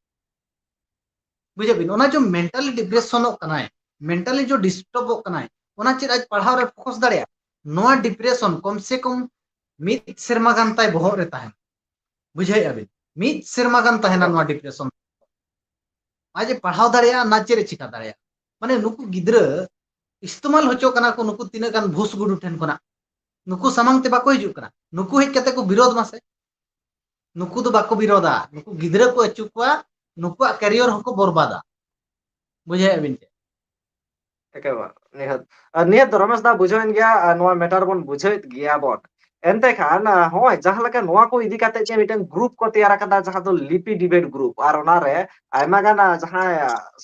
ᱵᱩᱡᱷᱟᱹᱣ ᱵᱤᱱ, ᱚᱱᱟ ᱡᱚ ᱢᱮᱱᱴᱟᱞᱤ ᱰᱤᱯᱨᱮᱥᱚᱱᱚᱜ ᱠᱟᱱᱟᱭ, ᱢᱮᱱᱴᱟᱞᱤ ᱡᱚ ᱰᱤᱥᱴᱟᱨᱵᱚᱜ ᱠᱟᱱᱟᱭ, ᱚᱱᱟ ᱪᱮᱫ ᱟᱡ ᱯᱟᱲᱦᱟᱣ ᱨᱮ ᱯᱷᱳᱠᱟᱥ ᱫᱟᱲᱮᱭᱟᱜᱼᱟ? ᱱᱚᱣᱟ ᱰᱤᱯᱨᱮᱥᱚᱱ ᱠᱚᱢ ᱥᱮ ᱠᱚᱢ ᱢᱤᱫ ᱥᱮᱨᱢᱟ ᱜᱟᱱ ᱛᱟᱭ ᱵᱚᱦᱚᱜ ᱨᱮ ᱛᱟᱦᱮᱱᱟ᱾ ᱵᱩᱡᱷᱟᱹᱣᱮᱫᱼᱟ ᱵᱤᱱ? ᱢᱤᱫ ᱥᱮᱨᱢᱟ ᱜᱟᱱ ᱛᱟᱦᱮᱱᱟ ᱱᱚᱣᱟ ᱰᱤᱯᱨᱮᱥᱚᱱ᱾ ᱟᱡ ᱮ ᱯᱟᱲᱦᱟᱣ ᱫᱟᱲᱮᱭᱟᱜᱼᱟ, ᱱᱟ ᱪᱮᱫ ᱮ ᱪᱤᱠᱟ ᱫᱟᱲᱮᱭᱟᱜᱼᱟ? ᱢᱟᱱᱮ ᱱᱩᱠᱩ ᱜᱤᱫᱽᱨᱟᱹ ᱤᱥᱛᱮᱢᱟᱞ ᱦᱚᱪᱚ ᱠᱟᱱᱟ ᱠᱚ ᱱᱩᱠᱩ ᱛᱤᱱᱟᱹᱜ ᱜᱟᱱ ᱵᱷᱩᱥ ᱜᱩᱰᱩ ᱴᱷᱮᱱ ᱠᱷᱚᱱᱟᱜ᱾ ᱱᱩᱠᱩ ᱥᱟᱢᱟᱝ ᱛᱮ ᱵᱟᱠᱚ ᱦᱤᱡᱩᱜ ᱠᱟᱱᱟ, ᱱᱩᱠᱩ ᱦᱮᱡ ᱠᱟᱛᱮ ᱠᱚ ᱵᱤᱨᱳᱫᱷ ᱢᱟᱥᱮ᱾ ᱱᱩᱠᱩ ᱫᱚ ᱵᱟᱠᱚ ᱵᱤᱨᱳᱫᱷᱟ, ᱱᱩᱠᱩ ᱜᱤᱫᱽᱨᱟᱹ ᱠᱚ ᱟᱹᱪᱩ ᱠᱚᱣᱟ, ᱱᱩᱠᱩᱣᱟᱜ ᱠᱮᱨᱤᱭᱚᱨ ᱦᱚᱸᱠᱚ ᱵᱚᱨᱵᱟᱫᱟ᱾ ᱵᱩᱡᱷᱟᱹᱣᱮᱫ ᱵᱤᱱ ᱪᱮ? ᱮᱠᱮᱵᱟᱨ ᱱᱤᱦᱟᱹᱛ᱾ ᱟᱨ ᱱᱤᱦᱟᱹᱛ ᱫᱚ ᱨᱚᱢᱮᱥ ᱫᱟ ᱵᱩᱡᱷᱟᱹᱣᱮᱱ ᱜᱮᱭᱟ, ᱟᱨ ᱱᱚᱣᱟ ᱢᱮᱴᱟᱨ ᱵᱚᱱ ᱵᱩᱡᱷᱟᱹᱣᱮᱫ ᱜᱮᱭᱟ ᱵᱚᱱ᱾ ᱮᱱᱛᱮ ᱠᱷᱟᱱ ᱟᱨ ᱦᱚᱸᱜᱼᱚᱭ ᱡᱟᱦᱟᱸ ᱞᱮᱠᱟ ᱱᱚᱣᱟ ᱠᱚ ᱤᱫᱤ ᱠᱟᱛᱮ ᱡᱮ ᱢᱤᱫᱴᱮᱱ ᱜᱨᱩᱯ ᱠᱚ ᱛᱮᱭᱟᱨ ᱟᱠᱟᱫᱟ, ᱡᱟᱦᱟᱸ ᱫᱚ ᱞᱤᱯᱤ ᱰᱤᱵᱮᱴ ᱜᱨᱩᱯ, ᱟᱨ ᱚᱱᱟᱨᱮ ᱟᱭᱢᱟ ᱜᱟᱱ ᱡᱟᱦᱟᱸᱭ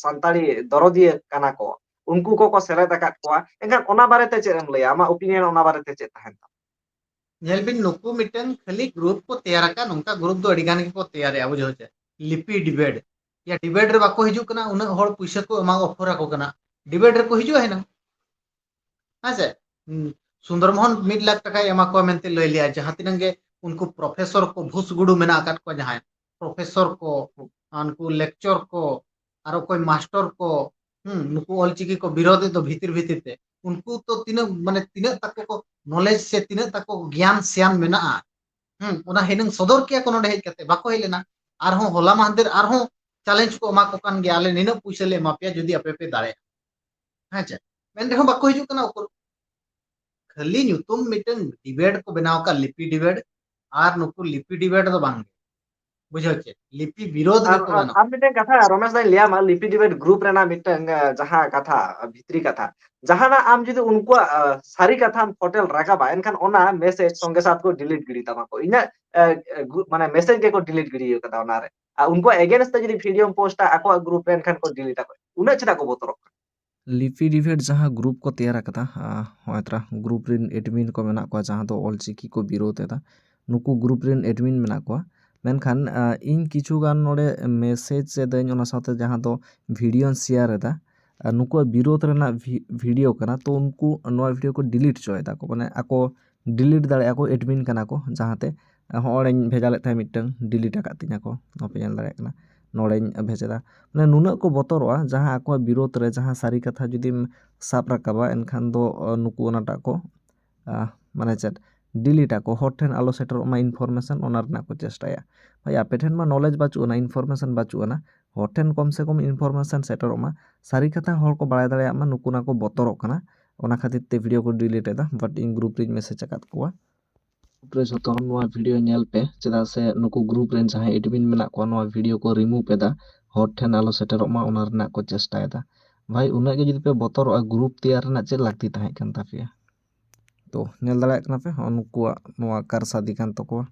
ᱥᱟᱱᱛᱟᱲᱤ ᱫᱚᱨᱚᱫᱤᱭᱟᱹ ᱠᱟᱱᱟ ᱠᱚ, ᱩᱱᱠᱩ ᱠᱚᱠᱚ ᱥᱮᱞᱮᱫ ᱟᱠᱟᱫ ᱠᱚᱣᱟ᱾ ᱮᱱᱠᱷᱟᱱ ᱚᱱᱟ ᱵᱟᱨᱮᱛᱮ ᱪᱮᱫ ᱮᱢ ᱞᱟᱹᱭᱟ? ᱟᱢᱟᱜ ᱚᱯᱤᱱᱤᱭᱚᱱ ᱚᱱᱟ ᱵᱟᱨᱮᱛᱮ ᱪᱮᱫ ᱛᱟᱦᱮᱱ ᱛᱟᱢᱟ? ᱧᱮᱞ ᱵᱤᱱ, ᱱᱩᱠᱩ ᱢᱤᱫᱴᱮᱱ ᱠᱷᱟᱹᱞᱤ ᱜᱨᱩᱯ ᱠᱚ ᱛᱮᱭᱟᱨ ᱟᱠᱟᱫ, ᱱᱚᱝᱠᱟ ᱜᱨᱩᱯ ᱫᱚ ᱟᱹᱰᱤ ᱜᱟᱱ ᱜᱮᱠᱚ ᱛᱮᱭᱟᱨᱮᱜᱼᱟ, ᱵᱩᱡᱷᱟᱹᱣ ᱪᱮ? ᱞᱤᱯᱤ ᱰᱤᱵᱮᱴ, ᱭᱟ ᱰᱤᱵᱮᱴ ᱨᱮ ᱵᱟᱠᱚ ᱦᱤᱡᱩᱜ ᱠᱟᱱᱟ, ᱩᱱᱟᱹᱜ ᱦᱚᱲ ᱯᱩᱭᱥᱟᱹ ᱠᱚ ᱮᱢᱟ ᱚᱯᱷᱚᱨ ᱟᱠᱚ ᱠᱟᱱᱟ, ᱰᱤᱵᱮᱴ ᱨᱮᱠᱚ ᱦᱤᱡᱩᱜᱼᱟ ᱦᱤᱱᱟᱹᱝ᱾ ᱦᱮᱸ ᱥᱮ? ᱦᱩᱸ, ᱥᱩᱱᱫᱚᱨ ᱢᱳᱦᱚᱱ ᱢᱤᱫ ᱞᱟᱠᱷ ᱴᱟᱠᱟᱭ ᱮᱢᱟ ᱠᱚᱣᱟ ᱢᱮᱱᱛᱮ ᱞᱟᱹᱭ ᱞᱮᱭᱟ, ᱡᱟᱦᱟᱸ ᱛᱤᱱᱟᱹᱜ ᱜᱮ ᱩᱱᱠᱩ ᱯᱨᱚᱯᱷᱮᱥᱚᱨ ᱠᱚ, ᱵᱷᱩᱥ ᱜᱩᱰᱩ ᱢᱮᱱᱟᱜ ᱟᱠᱟᱫ ᱠᱚᱣᱟ, ᱡᱟᱦᱟᱸᱭ ᱯᱨᱚᱯᱷᱮᱥᱚᱨ ᱠᱚ, ᱩᱱᱠᱩ ᱞᱮᱠᱪᱚᱨ ᱠᱚ, ᱟᱨ ᱚᱠᱚᱭ ᱢᱟᱥᱴᱚᱨ ᱠᱚ, ᱦᱩᱸ, ᱱᱩᱠᱩ ᱚᱞᱪᱤᱠᱤ ᱠᱚ ᱵᱤᱨᱳᱫᱷ ᱫᱚ ᱵᱷᱤᱛᱤᱨ ᱵᱷᱤᱛᱤᱨ ᱛᱮ, ᱩᱱᱠᱩ ᱛᱚ ᱛᱤᱱᱟᱹᱜ, ᱢᱟᱱᱮ, ᱛᱤᱱᱟᱹᱜ ᱛᱟᱠᱚ ᱠᱚ ᱱᱚᱞᱮᱡᱽ ᱥᱮ ᱛᱤᱱᱟᱹᱜ ᱛᱟᱠᱚ ᱜᱮᱭᱟᱱ ᱥᱮᱭᱟᱱ ᱢᱮᱱᱟᱜᱼᱟ, ᱦᱩᱸ, ᱚᱱᱟ ᱦᱤᱱᱟᱹᱝ ᱥᱚᱫᱚᱨ ᱠᱮᱭᱟ ᱠᱚ ᱱᱚᱰᱮ ᱦᱮᱡ ᱠᱟᱛᱮ, ᱵᱟᱠᱚ ᱦᱮᱡ ᱞᱮᱱᱟ᱾ ᱟᱨᱦᱚᱸ ᱦᱚᱞᱟ ᱢᱟᱦᱫᱮᱨ ᱟᱨᱦᱚᱸ ᱪᱮᱞᱮᱧᱡᱽ ᱠᱚ ᱮᱢᱟ ᱠᱚ ᱠᱟᱱ ᱜᱮᱭᱟ, "ᱟᱞᱮ ᱱᱤᱱᱟᱹᱜ ᱯᱩᱭᱥᱟᱹ ᱞᱮ ᱮᱢᱟ ᱯᱮᱭᱟ ᱡᱩᱫᱤ ᱟᱯᱮ ᱯᱮ ᱫᱟᱲᱮᱭᱟᱜᱼᱟ", ᱦᱮᱸ ᱪᱮ? ᱢᱮᱱ ᱨᱮᱦᱚᱸ ᱵᱟᱠᱚ ᱦᱤᱡᱩᱜ ᱠᱟᱱᱟ ᱩᱠᱩᱨ᱾ ᱠᱷᱟᱹᱞᱤ ᱧᱩᱛᱩᱢ ᱢᱤᱫᱴᱟᱝ ᱰᱤᱵᱮᱴ ᱠᱚ ᱵᱮᱱᱟᱣ ᱟᱠᱟᱫ, ᱞᱤᱯᱤ ᱰᱤᱵᱮᱴ, ᱟᱨ ᱱᱩᱠᱩ ᱞᱤᱯᱤ ᱰᱤᱵᱮᱴ ᱫᱚ ᱵᱟᱝ ᱜᱮ, ᱵᱩᱡᱷᱟᱹᱣ ᱪᱮ? ᱞᱤᱯᱤ ᱵᱤᱨᱳᱫᱷ ᱟᱨ, ᱜᱮᱠᱚ ᱟᱨ, ᱜᱟᱱᱚᱜ᱾ ᱟᱨ ᱢᱤᱫᱴᱮᱱ ᱠᱟᱛᱷᱟ ᱨᱚᱢᱮᱥ ᱫᱟᱧ ᱞᱟᱹᱭᱟᱢᱟ, ᱞᱤᱯᱤ ᱰᱤᱵᱮᱴ ᱜᱨᱩᱯ ᱨᱮᱱᱟᱜ ᱢᱤᱫᱴᱟᱝ, ᱟᱸ, ᱡᱟᱦᱟᱸ ᱠᱟᱛᱷᱟ, ᱵᱷᱤᱛᱨᱤ ᱠᱟᱛᱷᱟ, ᱡᱟᱦᱟᱱᱟᱜ ᱟᱢ ᱡᱩᱫᱤ ᱩᱱᱠᱩᱣᱟᱜ, ᱟᱸ, ᱥᱟᱹᱨᱤ ᱠᱟᱛᱷᱟᱢ ᱯᱷᱚᱴᱮᱞ ᱨᱟᱠᱟᱵᱟ, ᱮᱱᱠᱷᱟᱱ ᱚᱱᱟ ᱢᱮᱥᱮᱡᱽ ᱥᱚᱸᱜᱮ ᱥᱟᱛ ᱠᱚ ᱰᱤᱞᱤᱴ ᱜᱤᱰᱤ ᱛᱟᱢᱟ ᱠᱚ᱾ ᱤᱧᱟᱹᱜ, ᱟᱸ, ᱜᱨᱩᱯ, ᱢᱟᱱᱮ ᱢᱮᱥᱮᱡᱽ ᱜᱮᱠᱚ ᱰᱤᱞᱤᱴ ᱜᱤᱰᱤ ᱟᱠᱟᱫᱟ ᱚᱱᱟᱨᱮ᱾ ᱟᱨ ᱩᱱᱠᱩᱣᱟᱜ ᱮᱜᱮᱱᱥᱴ ᱛᱮ ᱡᱩᱫᱤ ᱵᱷᱤᱰᱤᱭᱳᱢ ᱯᱳᱥᱴᱟ ᱟᱠᱚᱣᱟᱜ ᱜᱨᱩᱯ ᱨᱮ, ᱮᱱᱠᱷᱟᱱ ᱠᱚ ᱰᱤᱞᱤᱴ ᱟᱠᱚ᱾ ᱩᱱᱟᱹᱜ ᱪᱮᱫᱟᱜ ᱠᱚ ᱵᱚᱛᱚᱨᱚᱜ ᱠᱟᱱᱟ? ᱞᱤᱯᱤ ᱰᱤᱵᱮᱴ ᱡᱟᱦᱟᱸ ᱜᱨᱩᱯ ᱠᱚ ᱛᱮᱭᱟᱨ ᱟᱠᱟᱫᱟ, ᱟᱸ, ᱦᱚᱸᱜᱼᱚᱭ ᱛᱚᱨᱟ ᱜᱨᱩᱯ ᱨᱮᱱ ᱮᱰᱢᱤᱱ ᱠᱚ ᱢᱮᱱᱟᱜ ᱠᱚᱣᱟ, ᱡᱟᱦᱟᱸ ᱫᱚ ᱚᱞᱪᱤᱠᱤ ᱠᱚ ᱵᱤᱨᱳᱫᱷ ᱮᱫᱟ, ᱱᱩᱠᱩ ᱜᱨᱩᱯ ᱨᱮᱱ ᱮᱰᱢᱤᱱ ᱢᱮᱱᱟᱜ ᱠᱚᱣᱟ᱾ ᱢᱮᱱᱠᱷᱟᱱ, ᱟᱸ, ᱤᱧ ᱠᱤᱪᱷᱩ ᱜᱟᱱ ᱱᱚᱰᱮ ᱢᱮᱥᱮᱡᱽ ᱮᱫᱟᱹᱧ, ᱚᱱᱟ ᱥᱟᱶᱛᱮ ᱡᱟᱦᱟᱸ ᱫᱚ ᱵᱷᱤᱰᱤᱭᱳᱧ ᱥᱮᱭᱟᱨ ᱮᱫᱟ, ᱟᱨ ᱱᱩᱠᱩᱣᱟᱜ ᱵᱤᱨᱳᱫᱷ ᱨᱮᱱᱟᱜ ᱵᱷᱤ-, ᱵᱷᱤᱰᱤᱭᱳ ᱠᱟᱱᱟ, ᱛᱚ ᱩᱱᱠᱩ ᱱᱚᱣᱟ ᱵᱷᱤᱰᱤᱭᱳ ᱠᱚ ᱰᱤᱞᱤᱴ ᱦᱚᱪᱚᱭ ᱫᱟᱠᱚ, ᱢᱟᱱᱮ ᱟᱠᱚ ᱰᱤᱞᱤᱴ ᱫᱟᱲᱮᱭᱟᱜᱼᱟ ᱠᱚ, ᱮᱰᱢᱤᱱ ᱠᱟᱱᱟ ᱠᱚ, ᱡᱟᱦᱟᱸᱛᱮ ᱦᱚᱸᱜᱼᱚᱭ ᱤᱧ ᱵᱷᱮᱡᱟ ᱞᱮᱫ ᱛᱟᱦᱮᱸᱫ ᱢᱤᱫᱴᱟᱝ, ᱰᱤᱞᱤᱴ ᱟᱠᱟᱫ ᱛᱤᱧᱟᱹ ᱠᱚ, ᱱᱚᱣᱟ ᱯᱮ ᱧᱮᱞ ᱫᱟᱲᱮᱭᱟᱜ ᱠᱟᱱᱟ, ᱱᱚᱰᱮᱧ ᱵᱷᱮᱡᱟ ᱮᱫᱟ᱾ ᱢᱟᱱᱮ ᱱᱩᱱᱟᱹᱜ ᱠᱚ ᱵᱚᱛᱚᱨᱚᱜᱼᱟ, ᱡᱟᱦᱟᱸ ᱟᱠᱚᱣᱟᱜ ᱵᱤᱨᱳᱫᱷ ᱨᱮ ᱡᱟᱦᱟᱸ ᱥᱟᱹᱨᱤ ᱠᱟᱛᱷᱟ ᱡᱩᱫᱤᱢ ᱥᱟᱵ ᱨᱟᱠᱟᱵᱟ, ᱮᱱᱠᱷᱟᱱ ᱫᱚ, ᱟᱸ, ᱱᱩᱠᱩ ᱚᱱᱟᱴᱟᱜ ᱠᱚ, ᱟᱸ, ᱢᱟᱱᱮ ᱪᱮᱫ, ᱰᱤᱞᱤᱴ ᱟᱠᱚ, ᱦᱚᱲ ᱴᱷᱮᱱ ᱟᱞᱚ ᱥᱮᱴᱮᱨᱚᱜ ᱢᱟ ᱤᱱᱯᱷᱚᱨᱢᱮᱥᱚᱱ, ᱚᱱᱟ ᱨᱮᱱᱟᱜ ᱠᱚ ᱪᱮᱥᱴᱟᱭᱟ᱾ ᱵᱷᱟᱭ, ᱟᱯᱮ ᱴᱷᱮᱱ ᱢᱟ ᱱᱚᱞᱮᱡᱽ ᱵᱟᱹᱪᱩᱜ ᱟᱱᱟ, ᱤᱱᱯᱷᱚᱨᱢᱮᱥᱚᱱ ᱵᱟᱹᱪᱩᱜ ᱟᱱᱟ, ᱦᱚᱲ ᱴᱷᱮᱱ ᱠᱚᱢ ᱥᱮ ᱠᱚᱢ information ᱥᱮᱴᱮᱨᱚᱜ ᱢᱟ, ᱥᱟᱹᱨᱤ ᱠᱟᱛᱷᱟ ᱦᱚᱲ ᱠᱚ ᱵᱟᱲᱟᱭ ᱫᱟᱲᱮᱭᱟᱜ ᱢᱟ ᱱᱩᱠᱩ ᱱᱟ ᱠᱚ ᱵᱚᱛᱚᱨᱚᱜ ᱠᱟᱱᱟ, ᱚᱱᱟ ᱠᱷᱟᱹᱛᱤᱨ ᱛᱮ video ᱠᱚ delete ᱮᱫᱟ᱾ But ᱤᱧ group ᱨᱮᱧ message ᱟᱠᱟᱫ ᱠᱚᱣᱟ, group ᱨᱮ ᱡᱷᱚᱛᱚ ᱦᱚᱲ ᱱᱚᱣᱟ video ᱧᱮᱞ ᱯᱮ, ᱪᱮᱫᱟᱜ ᱥᱮ ᱱᱩᱠᱩ group ᱨᱮᱱ ᱡᱟᱦᱟᱸᱭ admin ᱢᱮᱱᱟᱜ ᱠᱚᱣᱟ ᱱᱚᱣᱟ video ᱠᱚ remove ᱮᱫᱟ, ᱦᱚᱲ ᱴᱷᱮᱱ ᱟᱞᱚ ᱥᱮᱴᱮᱨᱚᱜ ᱢᱟ ᱚᱱᱟ ᱨᱮᱱᱟᱜ ᱠᱚ ᱪᱮᱥᱴᱟᱭᱮᱫᱟ᱾ ᱵᱷᱟᱭ, ᱩᱱᱟᱹᱜ ᱜᱮ ᱡᱩᱫᱤ ᱯᱮ ᱵᱚᱛᱚᱨᱚᱜᱼᱟ group ᱛᱮᱭᱟᱨ ᱨᱮᱱᱟᱜ ᱪᱮᱫ ᱞᱟᱹᱠᱛᱤ ᱛᱟᱦᱮᱸ ᱠᱟᱱ ᱛᱟᱯᱮᱭᱟ? ᱛᱚ ᱧᱮᱞ ᱫᱟᱲᱮᱭᱟᱜ ᱠᱟᱱᱟ ᱯᱮ ᱦᱚᱸ ᱱᱩᱠᱩᱣᱟᱜ ᱱᱚᱣᱟ ᱠᱟᱨᱥᱟᱫᱤ ᱠᱟᱱ ᱛᱟᱠᱚᱣᱟ᱾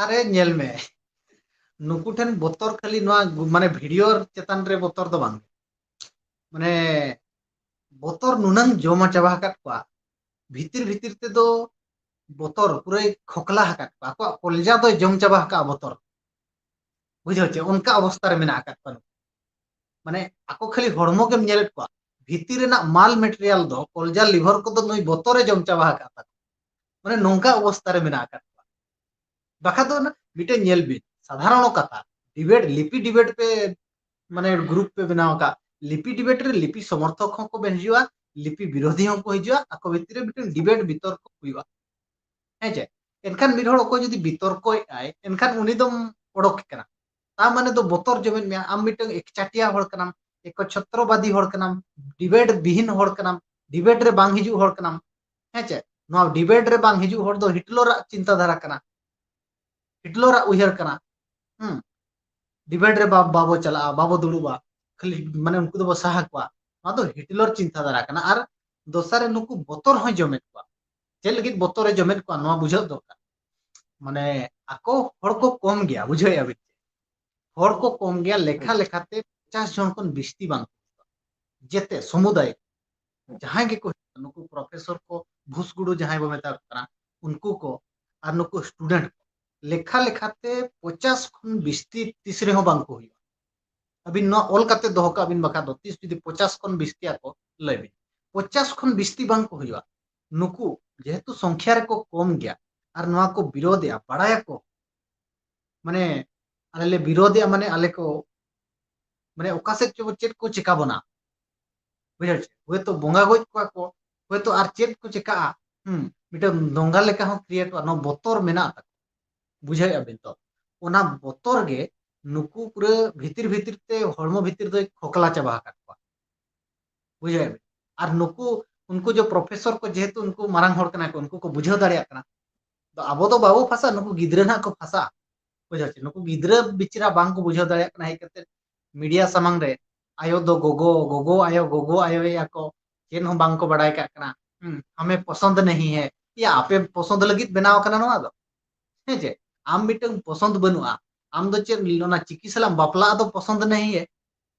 ᱟᱨᱮ ᱧᱮᱞ ᱢᱮ, ᱱᱩᱠᱩ ᱴᱷᱮᱱ ᱵᱚᱛᱚᱨ ᱠᱷᱟᱹᱞᱤ ᱱᱚᱣᱟ ᱜᱩ-, ᱢᱟᱱᱮ video ᱪᱮᱛᱟᱱ ᱨᱮ ᱵᱚᱛᱚᱨ ᱫᱚ ᱵᱟᱝ, ᱢᱟᱱᱮ ᱵᱚᱛᱚᱨ ᱱᱩᱱᱟᱹᱝ ᱡᱚᱢᱟ ᱪᱟᱵᱟ ᱟᱠᱟᱫ ᱠᱚᱣᱟ, ᱵᱷᱤᱛᱤᱨ ᱵᱷᱤᱛᱤᱨ ᱛᱮᱫᱚ ᱵᱚᱛᱚᱨ ᱯᱩᱨᱟᱹᱭ ᱠᱷᱚᱠᱞᱟ ᱟᱠᱟᱫ ᱠᱚᱣᱟ, ᱟᱠᱚᱣᱟᱜ ᱠᱚᱞᱡᱟ ᱫᱚᱭ ᱡᱚᱢ ᱪᱟᱵᱟ ᱟᱠᱟᱫᱼᱟ ᱵᱚᱛᱚᱨ, ᱵᱩᱡᱷᱟᱹᱣ ᱪᱮ? ᱚᱱᱠᱟ ᱚᱵᱚᱥᱛᱟ ᱨᱮ ᱢᱮᱱᱟᱜ ᱟᱠᱟᱫ ᱠᱚᱣᱟ᱾ ᱢᱟᱱᱮ ᱟᱠᱚ ᱠᱷᱟᱹᱞᱤ ᱦᱚᱲᱢᱚ ᱜᱮᱢ ᱧᱮᱞᱮᱫ ᱠᱚᱣᱟ, ᱵᱷᱤᱛᱤᱨ ᱨᱮᱱᱟᱜ ᱢᱟᱞ material ᱫᱚ ᱠᱚᱞᱡᱟ liver ᱠᱚᱫᱚ ᱱᱩᱭ ᱵᱚᱛᱚᱨᱮ ᱡᱚᱢ ᱪᱟᱵᱟ ᱟᱠᱟᱫ ᱛᱟᱠᱚᱣᱟ᱾ ᱢᱟᱱᱮ ᱱᱚᱝᱠᱟ ᱚᱵᱚᱥᱛᱟ ᱨᱮ ᱢᱮᱱᱟᱜ ᱟᱠᱟᱫ ᱠᱚᱣᱟ᱾ ᱵᱟᱠᱷᱟᱱ ᱫᱚ ᱚᱱᱟ ᱢᱤᱫᱴᱮᱱ ᱧᱮᱞ ᱵᱤᱱ, ᱥᱟᱫᱷᱟᱨᱚᱱ ᱠᱟᱛᱷᱟ, debate, ᱞᱤᱯᱤ debate ᱯᱮ, ᱢᱟᱱᱮ group ᱯᱮ ᱵᱮᱱᱟᱣ ᱟᱠᱟᱫ, ᱞᱤᱯᱤ debate ᱨᱮ ᱞᱤᱯᱤ ᱥᱚᱢᱚᱨᱛᱷᱚᱠ ᱦᱚᱸᱠᱚ ᱵᱮᱱ ᱦᱤᱡᱩᱜᱼᱟ, ᱞᱤᱯᱤ ᱵᱤᱨᱳᱫᱷᱤ ᱦᱚᱸᱠᱚ ᱦᱤᱡᱩᱜᱼᱟ, ᱟᱠᱚ ᱵᱷᱤᱛᱤᱨ ᱨᱮ ᱢᱤᱫᱴᱮᱱ debate ᱵᱤᱛᱚᱨᱠᱚ ᱦᱩᱭᱩᱜᱼᱟ᱾ ᱦᱮᱸ ᱪᱮ? ᱮᱱᱠᱷᱟᱱ ᱢᱤᱫ ᱦᱚᱲ ᱚᱠᱚᱭ ᱡᱩᱫᱤ ᱵᱤᱛᱚᱨᱠᱚᱭᱮᱫ ᱟᱭ, ᱮᱱᱠᱷᱟᱱ ᱩᱱᱤ ᱫᱚᱢ ᱚᱰᱚᱠᱮ ᱠᱟᱱᱟ᱾ ᱛᱟ ᱢᱟᱱᱮ ᱫᱚ ᱵᱚᱛᱚᱨ ᱡᱚᱢᱮᱫ ᱢᱮᱭᱟ, ᱟᱢ ᱢᱤᱫᱴᱟᱝ ᱮᱠᱪᱟᱴᱤᱭᱟ ᱦᱚᱲ ᱠᱟᱱᱟᱢ, ᱮᱠᱪᱷᱚᱛᱨᱚᱵᱟᱫᱤ ᱦᱚᱲ ᱠᱟᱱᱟᱢ, debate ᱵᱤᱦᱤᱱ ᱦᱚᱲ ᱠᱟᱱᱟᱢ, debate ᱨᱮ ᱵᱟᱝ ᱦᱤᱡᱩᱜ ᱦᱚᱲ ᱠᱟᱱᱟᱢ᱾ ᱦᱮᱸ ᱪᱮ? ᱱᱚᱣᱟ debate ᱨᱮ ᱵᱟᱝ ᱦᱤᱡᱩᱜ ᱦᱚᱲ ᱫᱚ ᱦᱤᱴᱞᱚᱨᱟᱜ ᱪᱤᱱᱛᱟᱹ ᱫᱷᱟᱨᱟ ᱠᱟᱱᱟ, ᱦᱤᱴᱞᱚᱨᱟᱜ ᱩᱭᱦᱟᱹᱨ ᱠᱟᱱᱟ᱾ ᱦᱩᱸ, debate ᱨᱮ ᱵᱟ-, ᱵᱟᱵᱚ ᱪᱟᱞᱟᱜᱼᱟ, ᱵᱟᱵᱚ ᱫᱩᱲᱩᱵᱼᱟ, ᱠᱷᱟᱹᱞᱤ ᱢᱟᱱᱮ ᱩᱱᱠᱩ ᱫᱚᱵᱚ ᱥᱟᱦᱟ ᱠᱚᱣᱟ᱾ ᱱᱚᱣᱟ ᱫᱚ ᱦᱤᱴᱞᱚᱨ ᱪᱤᱱᱛᱟᱹ ᱫᱷᱟᱨᱟ ᱠᱟᱱᱟ᱾ ᱟᱨ ᱫᱚᱥᱟᱨ ᱨᱮ ᱱᱩᱠᱩ ᱵᱚᱛᱚᱨ ᱦᱚᱸᱭ ᱡᱚᱢᱮᱫ ᱠᱚᱣᱟ᱾ ᱪᱮᱫ ᱞᱟᱹᱜᱤᱫ ᱵᱚᱛᱚᱨᱮ ᱡᱚᱢᱮᱫ ᱠᱚᱣᱟ ᱱᱚᱣᱟ ᱵᱩᱡᱷᱟᱹᱣ ᱫᱚᱨᱠᱟᱨ᱾ ᱢᱟᱱᱮ ᱟᱠᱚ ᱦᱚᱲ ᱠᱚ ᱠᱚᱢ ᱜᱮᱭᱟ, ᱵᱩᱡᱷᱟᱹᱣᱮᱫᱼᱟ ᱵᱤᱱ? ᱦᱚᱲ ᱠᱚ ᱠᱚᱢ ᱜᱮᱭᱟ, ᱞᱮᱠᱷᱟ ᱞᱮᱠᱷᱟᱛᱮ ᱯᱚᱧᱪᱟᱥ ᱡᱚᱱ ᱠᱷᱚᱱ ᱵᱤᱥᱛᱤ ᱵᱟᱝ ᱠᱚ ᱦᱩᱭᱩᱜᱼᱟ᱾ ᱡᱮᱛᱮ ᱥᱚᱢᱩᱫᱟᱭ ᱡᱟᱦᱟᱸᱭ ᱜᱮᱠᱚ ᱦᱩᱭᱩᱜᱼᱟ, ᱱᱩᱠᱩ professor ᱠᱚ, ᱵᱷᱩᱥᱜᱩᱲᱩ ᱡᱟᱦᱟᱸᱭ ᱵᱚ ᱢᱮᱛᱟ ᱠᱚ ᱠᱟᱱᱟ, ᱩᱱᱠᱩ ᱠᱚ ᱟᱨ ᱱᱩᱠᱩ student ᱠᱚ, ᱞᱮᱠᱷᱟ ᱞᱮᱠᱷᱟᱛᱮ ᱯᱚᱧᱪᱟᱥ ᱠᱷᱚᱱ ᱵᱤᱥᱛᱤ ᱛᱤᱥ ᱨᱮᱦᱚᱸ ᱵᱟᱝ ᱠᱚ ᱦᱩᱭᱩᱜᱼᱟ᱾ ᱟᱹᱵᱤᱱ ᱱᱚᱣᱟ ᱚᱞ ᱠᱟᱛᱮ ᱫᱚᱦᱚ ᱠᱟᱜ ᱵᱤᱱ, ᱵᱟᱠᱷᱟᱱ ᱫᱚ ᱛᱤᱥ ᱡᱩᱫᱤ ᱯᱚᱧᱪᱟᱥ ᱠᱷᱚᱱ ᱵᱤᱥᱛᱤ ᱟᱠᱚ, ᱞᱟᱹᱭ ᱵᱤᱱ, ᱯᱚᱧᱪᱟᱥ ᱠᱷᱚᱱ ᱵᱤᱥᱛᱤ ᱵᱟᱝ ᱠᱚ ᱦᱩᱭᱩᱜᱼᱟ᱾ ᱱᱩᱠᱩ ᱡᱮᱦᱮᱛᱩ ᱥᱚᱝᱠᱷᱭᱟ ᱨᱮᱠᱚ ᱠᱚᱢ ᱜᱮᱭᱟ ᱟᱨ ᱱᱚᱣᱟ ᱠᱚ ᱵᱤᱨᱳᱫᱷᱮᱜᱼᱟ, ᱵᱟᱲᱟᱭᱟᱠᱚ, ᱢᱟᱱᱮ ᱟᱞᱮ ᱞᱮ ᱵᱤᱨᱳᱫᱷᱮᱜᱼᱟ, ᱢᱟᱱᱮ ᱟᱞᱮ ᱠᱚ, ᱢᱟᱱᱮ ᱚᱠᱟ ᱥᱮᱫ ᱪᱚ ᱪᱮᱫ ᱠᱚ ᱪᱮᱠᱟ ᱵᱚᱱᱟ, ᱵᱩᱡᱷᱟᱹᱣ ᱪᱮ? ᱦᱚᱭᱛᱳ ᱵᱚᱸᱜᱟ ᱜᱚᱡ ᱠᱚᱣᱟ ᱠᱚ, ᱦᱚᱭᱛᱳ ᱟᱨ ᱪᱮᱫ ᱠᱚ ᱪᱮᱠᱟᱜᱼᱟ, ᱦᱩᱸ, ᱢᱤᱫᱴᱟᱝ ᱫᱚᱝᱜᱟ ᱞᱮᱠᱟ ᱦᱚᱸ createᱚᱜᱼᱟ᱾ ᱱᱚᱣᱟ ᱵᱚᱛᱚᱨ ᱢᱮᱱᱟᱜ ᱛᱟᱠᱚᱣᱟ, ᱵᱩᱡᱷᱟᱹᱣᱮᱫᱼᱟ ᱵᱤᱱ ᱛᱚ? ᱚᱱᱟ ᱵᱚᱛᱚᱨ ᱜᱮ ᱱᱩᱠᱩ ᱯᱩᱨᱟᱹ ᱵᱷᱤᱛᱤᱨ ᱵᱷᱤᱛᱤᱨ ᱛᱮ ᱦᱚᱲᱢᱚ ᱵᱷᱤᱛᱤᱨ ᱫᱚᱭ ᱠᱷᱚᱠᱞᱟ ᱪᱟᱵᱟ ᱟᱠᱟᱫ ᱠᱚᱣᱟ᱾ ᱵᱩᱡᱷᱟᱹᱣ ᱢᱮ᱾ ᱟᱨ ᱱᱩᱠᱩ, ᱩᱱᱠᱩ ᱡᱮ ᱯᱨᱚᱯᱷᱮᱥᱚᱨ ᱠᱚ, ᱡᱮᱦᱮᱛᱩ ᱩᱱᱠᱩ ᱢᱟᱨᱟᱝ ᱦᱚᱲ ᱠᱟᱱᱟ ᱠᱚ, ᱩᱱᱠᱩ ᱠᱚ ᱵᱩᱡᱷᱟᱹᱣ ᱫᱟᱲᱮᱭᱟᱜ ᱠᱟᱱᱟ᱾ ᱛᱚ ᱟᱵᱚ ᱫᱚ ᱵᱟᱵᱚ ᱯᱷᱟᱥᱟ, ᱱᱩᱠᱩ ᱜᱤᱫᱽᱨᱟᱹ ᱱᱟᱦᱟᱜ ᱠᱚ ᱯᱷᱟᱥᱟ᱾ ᱵᱩᱡᱷᱟᱹᱣ ᱪᱮ? ᱱᱩᱠᱩ ᱜᱤᱫᱽᱨᱟᱹ ᱵᱮᱪᱟᱨᱟ ᱵᱟᱝ ᱠᱚ ᱵᱩᱡᱷᱟᱹᱣ ᱫᱟᱲᱮᱭᱟᱜ ᱠᱟᱱᱟ, ᱦᱮᱡ ᱠᱟᱛᱮ ᱢᱤᱰᱤᱭᱟ ᱥᱟᱢᱟᱝ ᱨᱮ ᱟᱭᱳ ᱫᱚ ᱜᱚᱜᱚ, ᱜᱚᱜᱚ ᱟᱭᱳ, ᱜᱚᱜᱚ ᱟᱭᱳᱭᱟ ᱠᱚ, ᱪᱮᱫ ᱦᱚᱸ ᱵᱟᱝ ᱠᱚ ᱵᱟᱰᱟᱭ ᱠᱟᱜ ᱠᱟᱱᱟ᱾ ᱦᱩᱸ, ᱦᱟᱢᱮ ᱯᱚᱥᱚᱱᱫ ᱱᱟᱦᱤ ᱦᱮ᱾ ᱭᱟ, ᱟᱯᱮ ᱯᱚᱥᱚᱱᱫ ᱞᱟᱹᱜᱤᱫ ᱵᱮᱱᱟᱣ ᱠᱟᱱᱟ ᱱᱚᱣᱟ ᱫᱚ? ᱦᱮᱸ ᱪᱮ? ᱟᱢ ᱢᱤᱫᱴᱟᱝ ᱯᱚᱥᱚᱱᱫ ᱵᱟᱹᱱᱩᱜᱼᱟ, ᱟᱢ ᱫᱚ ᱪᱮᱫ ᱚᱱᱟ ᱪᱤᱠᱤ ᱥᱟᱞᱟᱜ ᱮᱢ ᱵᱟᱯᱞᱟᱜᱼᱟ ᱫᱚ ᱯᱚᱥᱚᱱᱫ ᱱᱟᱦᱤ ᱦᱮ?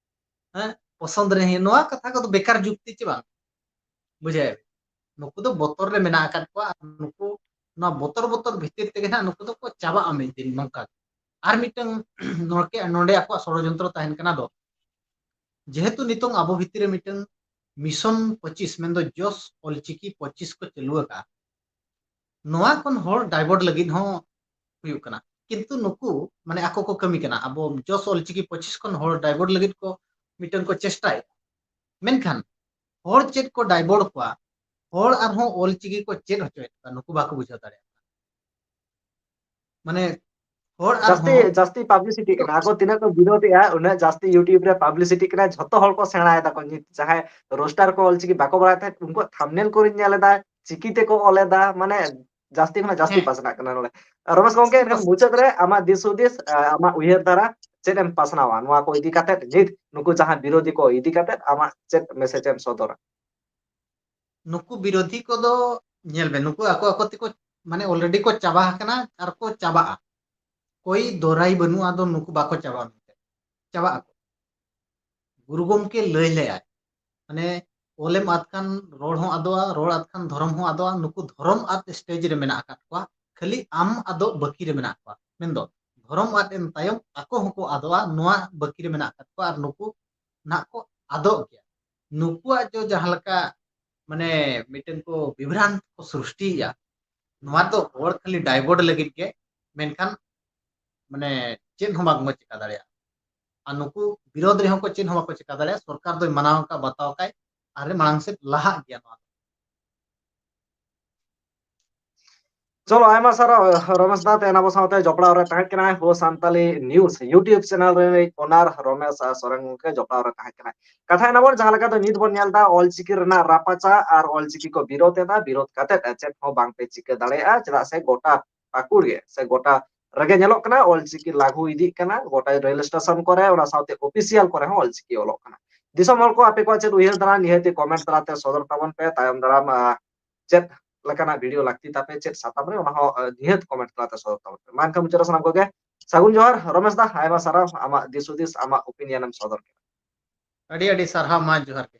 ᱦᱮᱸ, ᱯᱚᱥᱚᱱᱫ ᱱᱟᱦᱤ, ᱱᱚᱣᱟ ᱠᱟᱛᱷᱟ ᱠᱚᱫᱚ ᱵᱮᱠᱟᱨ ᱡᱩᱠᱛᱤ ᱪᱮ ᱵᱟᱝ? ᱵᱩᱡᱷᱟᱹᱣ? ᱱᱩᱠᱩ ᱫᱚ ᱵᱚᱛᱚᱨ ᱨᱮ ᱢᱮᱱᱟᱜ ᱟᱠᱟᱫ ᱠᱚᱣᱟ᱾ ᱟᱨ ᱱᱩᱠᱩ ᱱᱚᱣᱟ ᱵᱚᱛᱚᱨ ᱵᱚᱛᱚᱨ ᱵᱷᱤᱛᱤᱨ ᱛᱮᱜᱮ ᱱᱟᱦᱟᱜ ᱱᱩᱠᱩ ᱫᱚᱠᱚ ᱪᱟᱵᱟᱜᱼᱟ ᱢᱤᱫ ᱫᱤᱱ ᱱᱚᱝᱠᱟ ᱜᱮ᱾ ᱟᱨ ᱢᱤᱫᱴᱟᱝ ᱱᱚᱰᱮ, ᱱᱚᱰᱮ ᱟᱠᱚᱣᱟᱜ ᱥᱚᱲᱚᱡᱚᱱᱛᱨᱚ ᱛᱟᱦᱮᱱ ᱠᱟᱱᱟ ᱫᱚ, ᱡᱮᱦᱮᱛᱩ ᱱᱤᱛᱚᱝ ᱟᱵᱚ ᱵᱷᱤᱛᱤᱨ ᱨᱮ ᱢᱤᱫᱴᱟᱝ ᱢᱤᱥᱚᱱ ᱯᱚᱸᱪᱤᱥ, ᱢᱮᱱᱫᱚ ᱡᱚᱥ ᱚᱞᱪᱤᱠᱤ ᱯᱚᱸᱪᱤᱥ ᱠᱚ ᱪᱟᱹᱞᱩ ᱟᱠᱟᱫᱼᱟ, ᱱᱚᱣᱟ ᱠᱷᱚᱱ ᱦᱚᱲ ᱰᱟᱭᱵᱷᱟᱨᱴ ᱞᱟᱹᱜᱤᱫ ᱦᱚᱸ ᱦᱩᱭᱩᱜ ᱠᱟᱱᱟ᱾ ᱠᱤᱱᱛᱩ ᱱᱩᱠᱩ ᱢᱟᱱᱮ ᱟᱠᱚ ᱠᱚ ᱠᱟᱹᱢᱤ ᱠᱟᱱᱟ, ᱟᱵᱚ ᱡᱚᱥ ᱚᱞᱪᱤᱠᱤ ᱯᱚᱸᱪᱤᱥ ᱠᱷᱚᱱ ᱦᱚᱲ ᱰᱟᱭᱵᱷᱟᱨᱴ ᱞᱟᱹᱜᱤᱫ ᱠᱚ ᱢᱤᱫᱴᱟᱝ ᱠᱚ ᱪᱮᱥᱴᱟᱭᱮᱫᱟ᱾ ᱢᱮᱱᱠᱷᱟᱱ ᱦᱚᱲ ᱪᱮᱫ ᱠᱚ ᱰᱟᱭᱵᱷᱟᱨᱴ ᱠᱚᱣᱟ, ᱦᱚᱲ ᱟᱨᱦᱚᱸ ᱚᱞᱪᱤᱠᱤ ᱠᱚ ᱪᱮᱫ ᱦᱚᱪᱚᱭᱮᱫ ᱠᱚᱣᱟ, ᱱᱩᱠᱩ ᱵᱟᱠᱚ ᱵᱩᱡᱷᱟᱹᱣ ᱫᱟᱲᱮᱭᱟᱜ ᱠᱟᱱᱟ᱾ ᱢᱟᱱᱮ ᱦᱚᱲ ᱡᱟᱹᱥᱛᱤ ᱟᱨᱦᱚᱸ ᱡᱟᱹᱥᱛᱤ ᱯᱟᱵᱽᱞᱤᱥᱤᱴᱤ ᱠᱟᱱᱟ᱾ ᱟᱠᱚ ᱛᱤᱱᱟᱹᱜ ᱠᱚ ᱵᱤᱨᱳᱫᱮᱜᱼᱟ, ᱩᱱᱟᱹᱜ ᱡᱟᱹᱥᱛᱤ ᱭᱩᱴᱤᱭᱩᱵᱽ ᱨᱮ ᱯᱟᱵᱽᱞᱤᱥᱤᱴᱤ ᱠᱟᱱᱟ᱾ ᱡᱷᱚᱛᱚ ᱦᱚᱲ ᱠᱚ ᱥᱮᱬᱟᱭ ᱫᱟᱠᱚ᱾ ᱱᱤᱛ ᱡᱟᱦᱟᱸᱭ ᱨᱳᱥᱴᱟᱨ ᱠᱚ ᱚᱞᱪᱤᱠᱤ ᱵᱟᱠᱚ ᱵᱟᱲᱟᱭ ᱛᱟᱦᱮᱸᱫ, ᱩᱱᱠᱩᱣᱟᱜ ᱛᱷᱟᱢᱵᱽᱱᱮᱞ ᱠᱚᱨᱮᱧ ᱧᱮᱞ ᱮᱫᱟ, ᱪᱤᱠᱤ ᱛᱮᱠᱚ ᱚᱞ ᱮᱫᱟ, ᱢᱟᱱᱮ ᱡᱟᱹᱥᱛᱤ ᱠᱷᱚᱱᱟᱜ ᱡᱟᱹᱥᱛᱤ ᱦᱮᱸ᱾ ᱯᱟᱥᱱᱟᱜ ᱠᱟᱱᱟ ᱱᱚᱰᱮ᱾ ᱨᱚᱢᱮᱥ ᱜᱚᱢᱠᱮ, ᱮᱱᱠᱷᱟᱱ ᱵᱟᱥ᱾ ᱢᱩᱪᱟᱹᱫ ᱨᱮ ᱟᱢᱟᱜ ᱫᱤᱥ ᱦᱩᱫᱤᱥ, ᱟ, ᱟᱢᱟᱜ ᱩᱭᱦᱟᱹᱨ ᱫᱷᱟᱨᱟ ᱪᱮᱫ ᱮᱢ ᱯᱟᱥᱱᱟᱣᱟ ᱱᱚᱣᱟ ᱠᱚ ᱤᱫᱤ ᱠᱟᱛᱮᱫ? ᱱᱤᱛ ᱱᱩᱠᱩ ᱡᱟᱦᱟᱸ ᱵᱤᱨᱳᱫᱷᱤ ᱠᱚ ᱤᱫᱤ ᱠᱟᱛᱮᱫ ᱟᱢᱟᱜ ᱪᱮᱫ ᱢᱮᱥᱮᱡᱽ ᱮᱢ ᱥᱚᱫᱚᱨᱟ? ᱱᱩᱠᱩ ᱵᱤᱨᱳᱫᱷᱤ ᱠᱚᱫᱚ ᱧᱮᱞ ᱵᱮᱱ, ᱱᱩᱠᱩ ᱟᱠᱚ ᱟᱠᱚ ᱛᱮᱠᱚ ᱢᱟᱱᱮ ᱚᱞᱨᱮᱰᱤ ᱠᱚ ᱪᱟᱵᱟ ᱟᱠᱟᱱᱟ ᱟᱨ ᱠᱚ ᱪᱟᱵᱟᱜᱼᱟ᱾ ᱠᱳᱭ ᱫᱚᱨᱟᱭ ᱵᱟᱹᱱᱩᱜᱼᱟ ᱫᱚ ᱱᱩᱠᱩ ᱵᱟᱠᱚ ᱪᱟᱵᱟᱜᱼᱟ ᱢᱮᱱᱛᱮ᱾ ᱪᱟᱵᱟᱜ ᱟᱠᱚ᱾ ᱜᱩᱨᱩ ᱜᱚᱢᱠᱮ ᱞᱟᱹᱭ ᱞᱮᱜᱼᱟᱭ, ᱢᱟᱱᱮ ᱚᱞᱮᱢ ᱟᱫ ᱠᱷᱟᱱ ᱨᱚᱲ ᱦᱚᱸ ᱟᱫᱚᱜᱼᱟ, ᱨᱚᱲ ᱟᱫ ᱠᱷᱟᱱ ᱫᱷᱚᱨᱚᱢ ᱦᱚᱸ ᱟᱫᱚᱜᱼᱟ᱾ ᱱᱩᱠᱩ ᱫᱷᱚᱨᱚᱢ ᱟᱫ ᱥᱴᱮᱡᱽ ᱨᱮ ᱢᱮᱱᱟᱜ ᱟᱠᱟᱫ ᱠᱚᱣᱟ, ᱠᱷᱟᱹᱞᱤ ᱟᱢ ᱟᱫᱚᱜ ᱵᱟᱹᱠᱤ ᱨᱮ ᱢᱮᱱᱟᱜ ᱠᱚᱣᱟ᱾ ᱢᱮᱱᱫᱚ ᱫᱷᱚᱨᱚᱢ ᱟᱫ ᱮᱱ ᱛᱟᱭᱚᱢ ᱟᱠᱚ ᱦᱚᱸᱠᱚ ᱟᱫᱚᱜᱼᱟ, ᱱᱚᱣᱟ ᱵᱟᱹᱠᱤ ᱨᱮ ᱢᱮᱱᱟᱜ ᱟᱠᱟᱫ ᱠᱚᱣᱟ᱾ ᱟᱨ ᱱᱩᱠᱩ ᱱᱟᱦᱟᱜ ᱠᱚ ᱟᱫᱚᱜ ᱜᱮᱭᱟ᱾ ᱱᱩᱠᱩᱣᱟᱜ ᱡᱚ ᱡᱟᱦᱟᱸ ᱞᱮᱠᱟ ᱢᱟᱱᱮ ᱢᱤᱫᱴᱮᱱ ᱠᱚ ᱵᱤᱵᱷᱨᱟᱱᱛ ᱠᱚ ᱥᱨᱤᱥᱴᱤᱭᱮᱜᱼᱟ, ᱱᱚᱣᱟ ᱫᱚ ᱦᱚᱲ ᱠᱷᱟᱹᱞᱤ ᱰᱟᱭᱵᱷᱟᱨᱴ ᱞᱟᱹᱜᱤᱫ ᱜᱮ, ᱢᱮᱱᱠᱷᱟᱱ ᱢᱟᱱᱮ ᱪᱮᱫ ᱦᱚᱸ ᱵᱟᱝ ᱠᱚ ᱪᱮᱠᱟ ᱫᱟᱲᱮᱭᱟᱜᱼᱟ᱾ ᱟᱨ ᱱᱩᱠᱩ ᱵᱤᱨᱳᱫᱷ ᱨᱮᱦᱚᱸ ᱠᱚ ᱪᱮᱫ ᱦᱚᱸ ᱵᱟᱠᱚ ᱪᱮᱠᱟ ᱫᱟᱲᱮᱭᱟᱜᱼᱟ᱾ ᱥᱚᱨᱠᱟᱨ ᱫᱚᱭ ᱢᱟᱱᱟᱣ ᱟᱠᱟᱫ, ᱵᱟᱛᱟᱣ ᱟᱠᱟᱫ, ᱟᱨ ᱢᱟᱲᱟᱝ ᱥᱮᱫ ᱞᱟᱦᱟᱜ ᱜᱮᱭᱟ ᱱᱚᱣᱟ ᱫᱚ᱾ ᱪᱚᱞᱚ, ᱟᱭᱢᱟ ᱥᱟᱨᱦᱟᱣ ᱨᱚᱢᱮᱥ ᱫᱟ᱾ ᱛᱮᱦᱮᱧ ᱟᱵᱚ ᱥᱟᱶᱛᱮ ᱡᱚᱯᱲᱟᱣ ᱨᱮ ᱛᱟᱦᱮᱸ ᱠᱟᱱᱟᱭ ᱦᱳ ᱥᱟᱱᱛᱟᱞᱤ ᱱᱤᱭᱩᱡᱽ YouTube ᱪᱮᱱᱮᱞ ᱨᱤᱱᱤᱡ ᱚᱱᱟᱨ ᱨᱚᱢᱮᱥ ᱥᱚᱨᱮᱱ ᱜᱚᱢᱠᱮ ᱡᱚᱯᱲᱟᱣ ᱨᱮ ᱛᱟᱦᱮᱸ ᱠᱟᱱᱟᱭ᱾ ᱠᱟᱛᱷᱟ ᱮᱱᱟ ᱵᱚᱱ ᱡᱟᱦᱟᱸ ᱞᱮᱠᱟ ᱫᱚ ᱱᱤᱛ ᱵᱚᱱ ᱧᱮᱞ ᱮᱫᱟ ᱚᱞᱪᱤᱠᱤ ᱨᱮᱱᱟᱜ ᱨᱟᱯᱟᱪᱟᱜ ᱟᱨ ᱚᱞᱪᱤᱠᱤ ᱠᱚ ᱵᱤᱨᱳᱫ ᱮᱫᱟ, ᱵᱤᱨᱳᱫ ᱠᱟᱛᱮ ᱪᱮᱫ ᱦᱚᱸ ᱵᱟᱝ ᱯᱮ ᱪᱤᱠᱟᱹ ᱫᱟᱲᱮᱭᱟᱜᱼᱟ, ᱪᱮᱫᱟᱜ ᱥᱮ ᱜᱚᱴᱟ ᱯᱟᱹᱠᱩᱲ ᱜᱮ ᱥᱮ ᱜᱚᱴᱟ ᱨᱮᱜᱮ ᱧᱮᱞᱚᱜ ᱠᱟᱱᱟ ᱚᱞᱪᱤᱠᱤ ᱞᱟᱹᱜᱩ ᱤᱫᱤᱜ ᱠᱟᱱᱟ, ᱜᱚᱴᱟ ᱨᱮᱞ ᱥᱴᱮᱥᱚᱱ ᱠᱚᱨᱮ, ᱚᱱᱟ ᱥᱟᱶᱛᱮ ᱚᱯᱷᱤᱥᱤᱭᱟᱞ ᱠᱚᱨᱮ ᱦᱚᱸ ᱚᱞᱪᱤᱠᱤ ᱚᱞᱚᱜ ᱠᱟᱱᱟ᱾ ᱫᱤᱥᱚᱢ ᱦᱚᱲ ᱠᱚ ᱟᱯᱮ ᱠᱚᱣᱟᱜ ᱪᱮᱫ ᱩᱭᱦᱟᱹᱨ ᱫᱷᱟᱨᱟ ᱱᱤᱦᱟᱹᱛ ᱠᱚᱢᱮᱱᱴ ᱛᱟᱞᱟᱛᱮ ᱥᱚᱫᱚᱨ ᱛᱟᱵᱚᱱ ᱯᱮ᱾ ᱛᱟᱭᱚᱢ ᱫᱟᱨᱟᱢ, ᱟᱸ, ᱪᱮᱫ ᱞᱮᱠᱟᱱᱟᱜ ᱵᱷᱤᱰᱤᱭᱳ ᱞᱟᱹᱠᱛᱤ ᱛᱟᱯᱮ, ᱪᱮᱫ ᱥᱟᱛᱟᱢ ᱨᱮ, ᱚᱱᱟ ᱦᱚᱸ, ᱟᱸ, ᱱᱤᱦᱟᱹᱛ ᱠᱚᱢᱮᱱᱴ ᱛᱟᱞᱟᱛᱮ ᱥᱚᱫᱚᱨ ᱛᱟᱵᱚᱱ ᱯᱮ᱾ ᱢᱟ ᱮᱱᱠᱷᱟᱱ ᱢᱩᱪᱟᱹᱫ ᱨᱮ ᱥᱟᱱᱟᱢ ᱠᱚᱜᱮ ᱥᱟᱹᱜᱩᱱ ᱡᱚᱦᱟᱨ᱾ ᱨᱚᱢᱮᱥ ᱫᱟ, ᱟᱭᱢᱟ ᱥᱟᱨᱦᱟᱣ ᱟᱢᱟᱜ ᱫᱤᱥ ᱦᱩᱫᱤᱥ, ᱟᱢᱟᱜ ᱚᱯᱤᱱᱤᱭᱚᱱ ᱮᱢ ᱥᱚᱫᱚᱨ ᱠᱮᱫᱟ᱾ ᱟᱹᱰᱤ ᱟᱹᱰᱤ ᱥᱟᱨᱦᱟᱣ, ᱢᱟ ᱡᱚᱦᱟᱨ ᱜᱮ᱾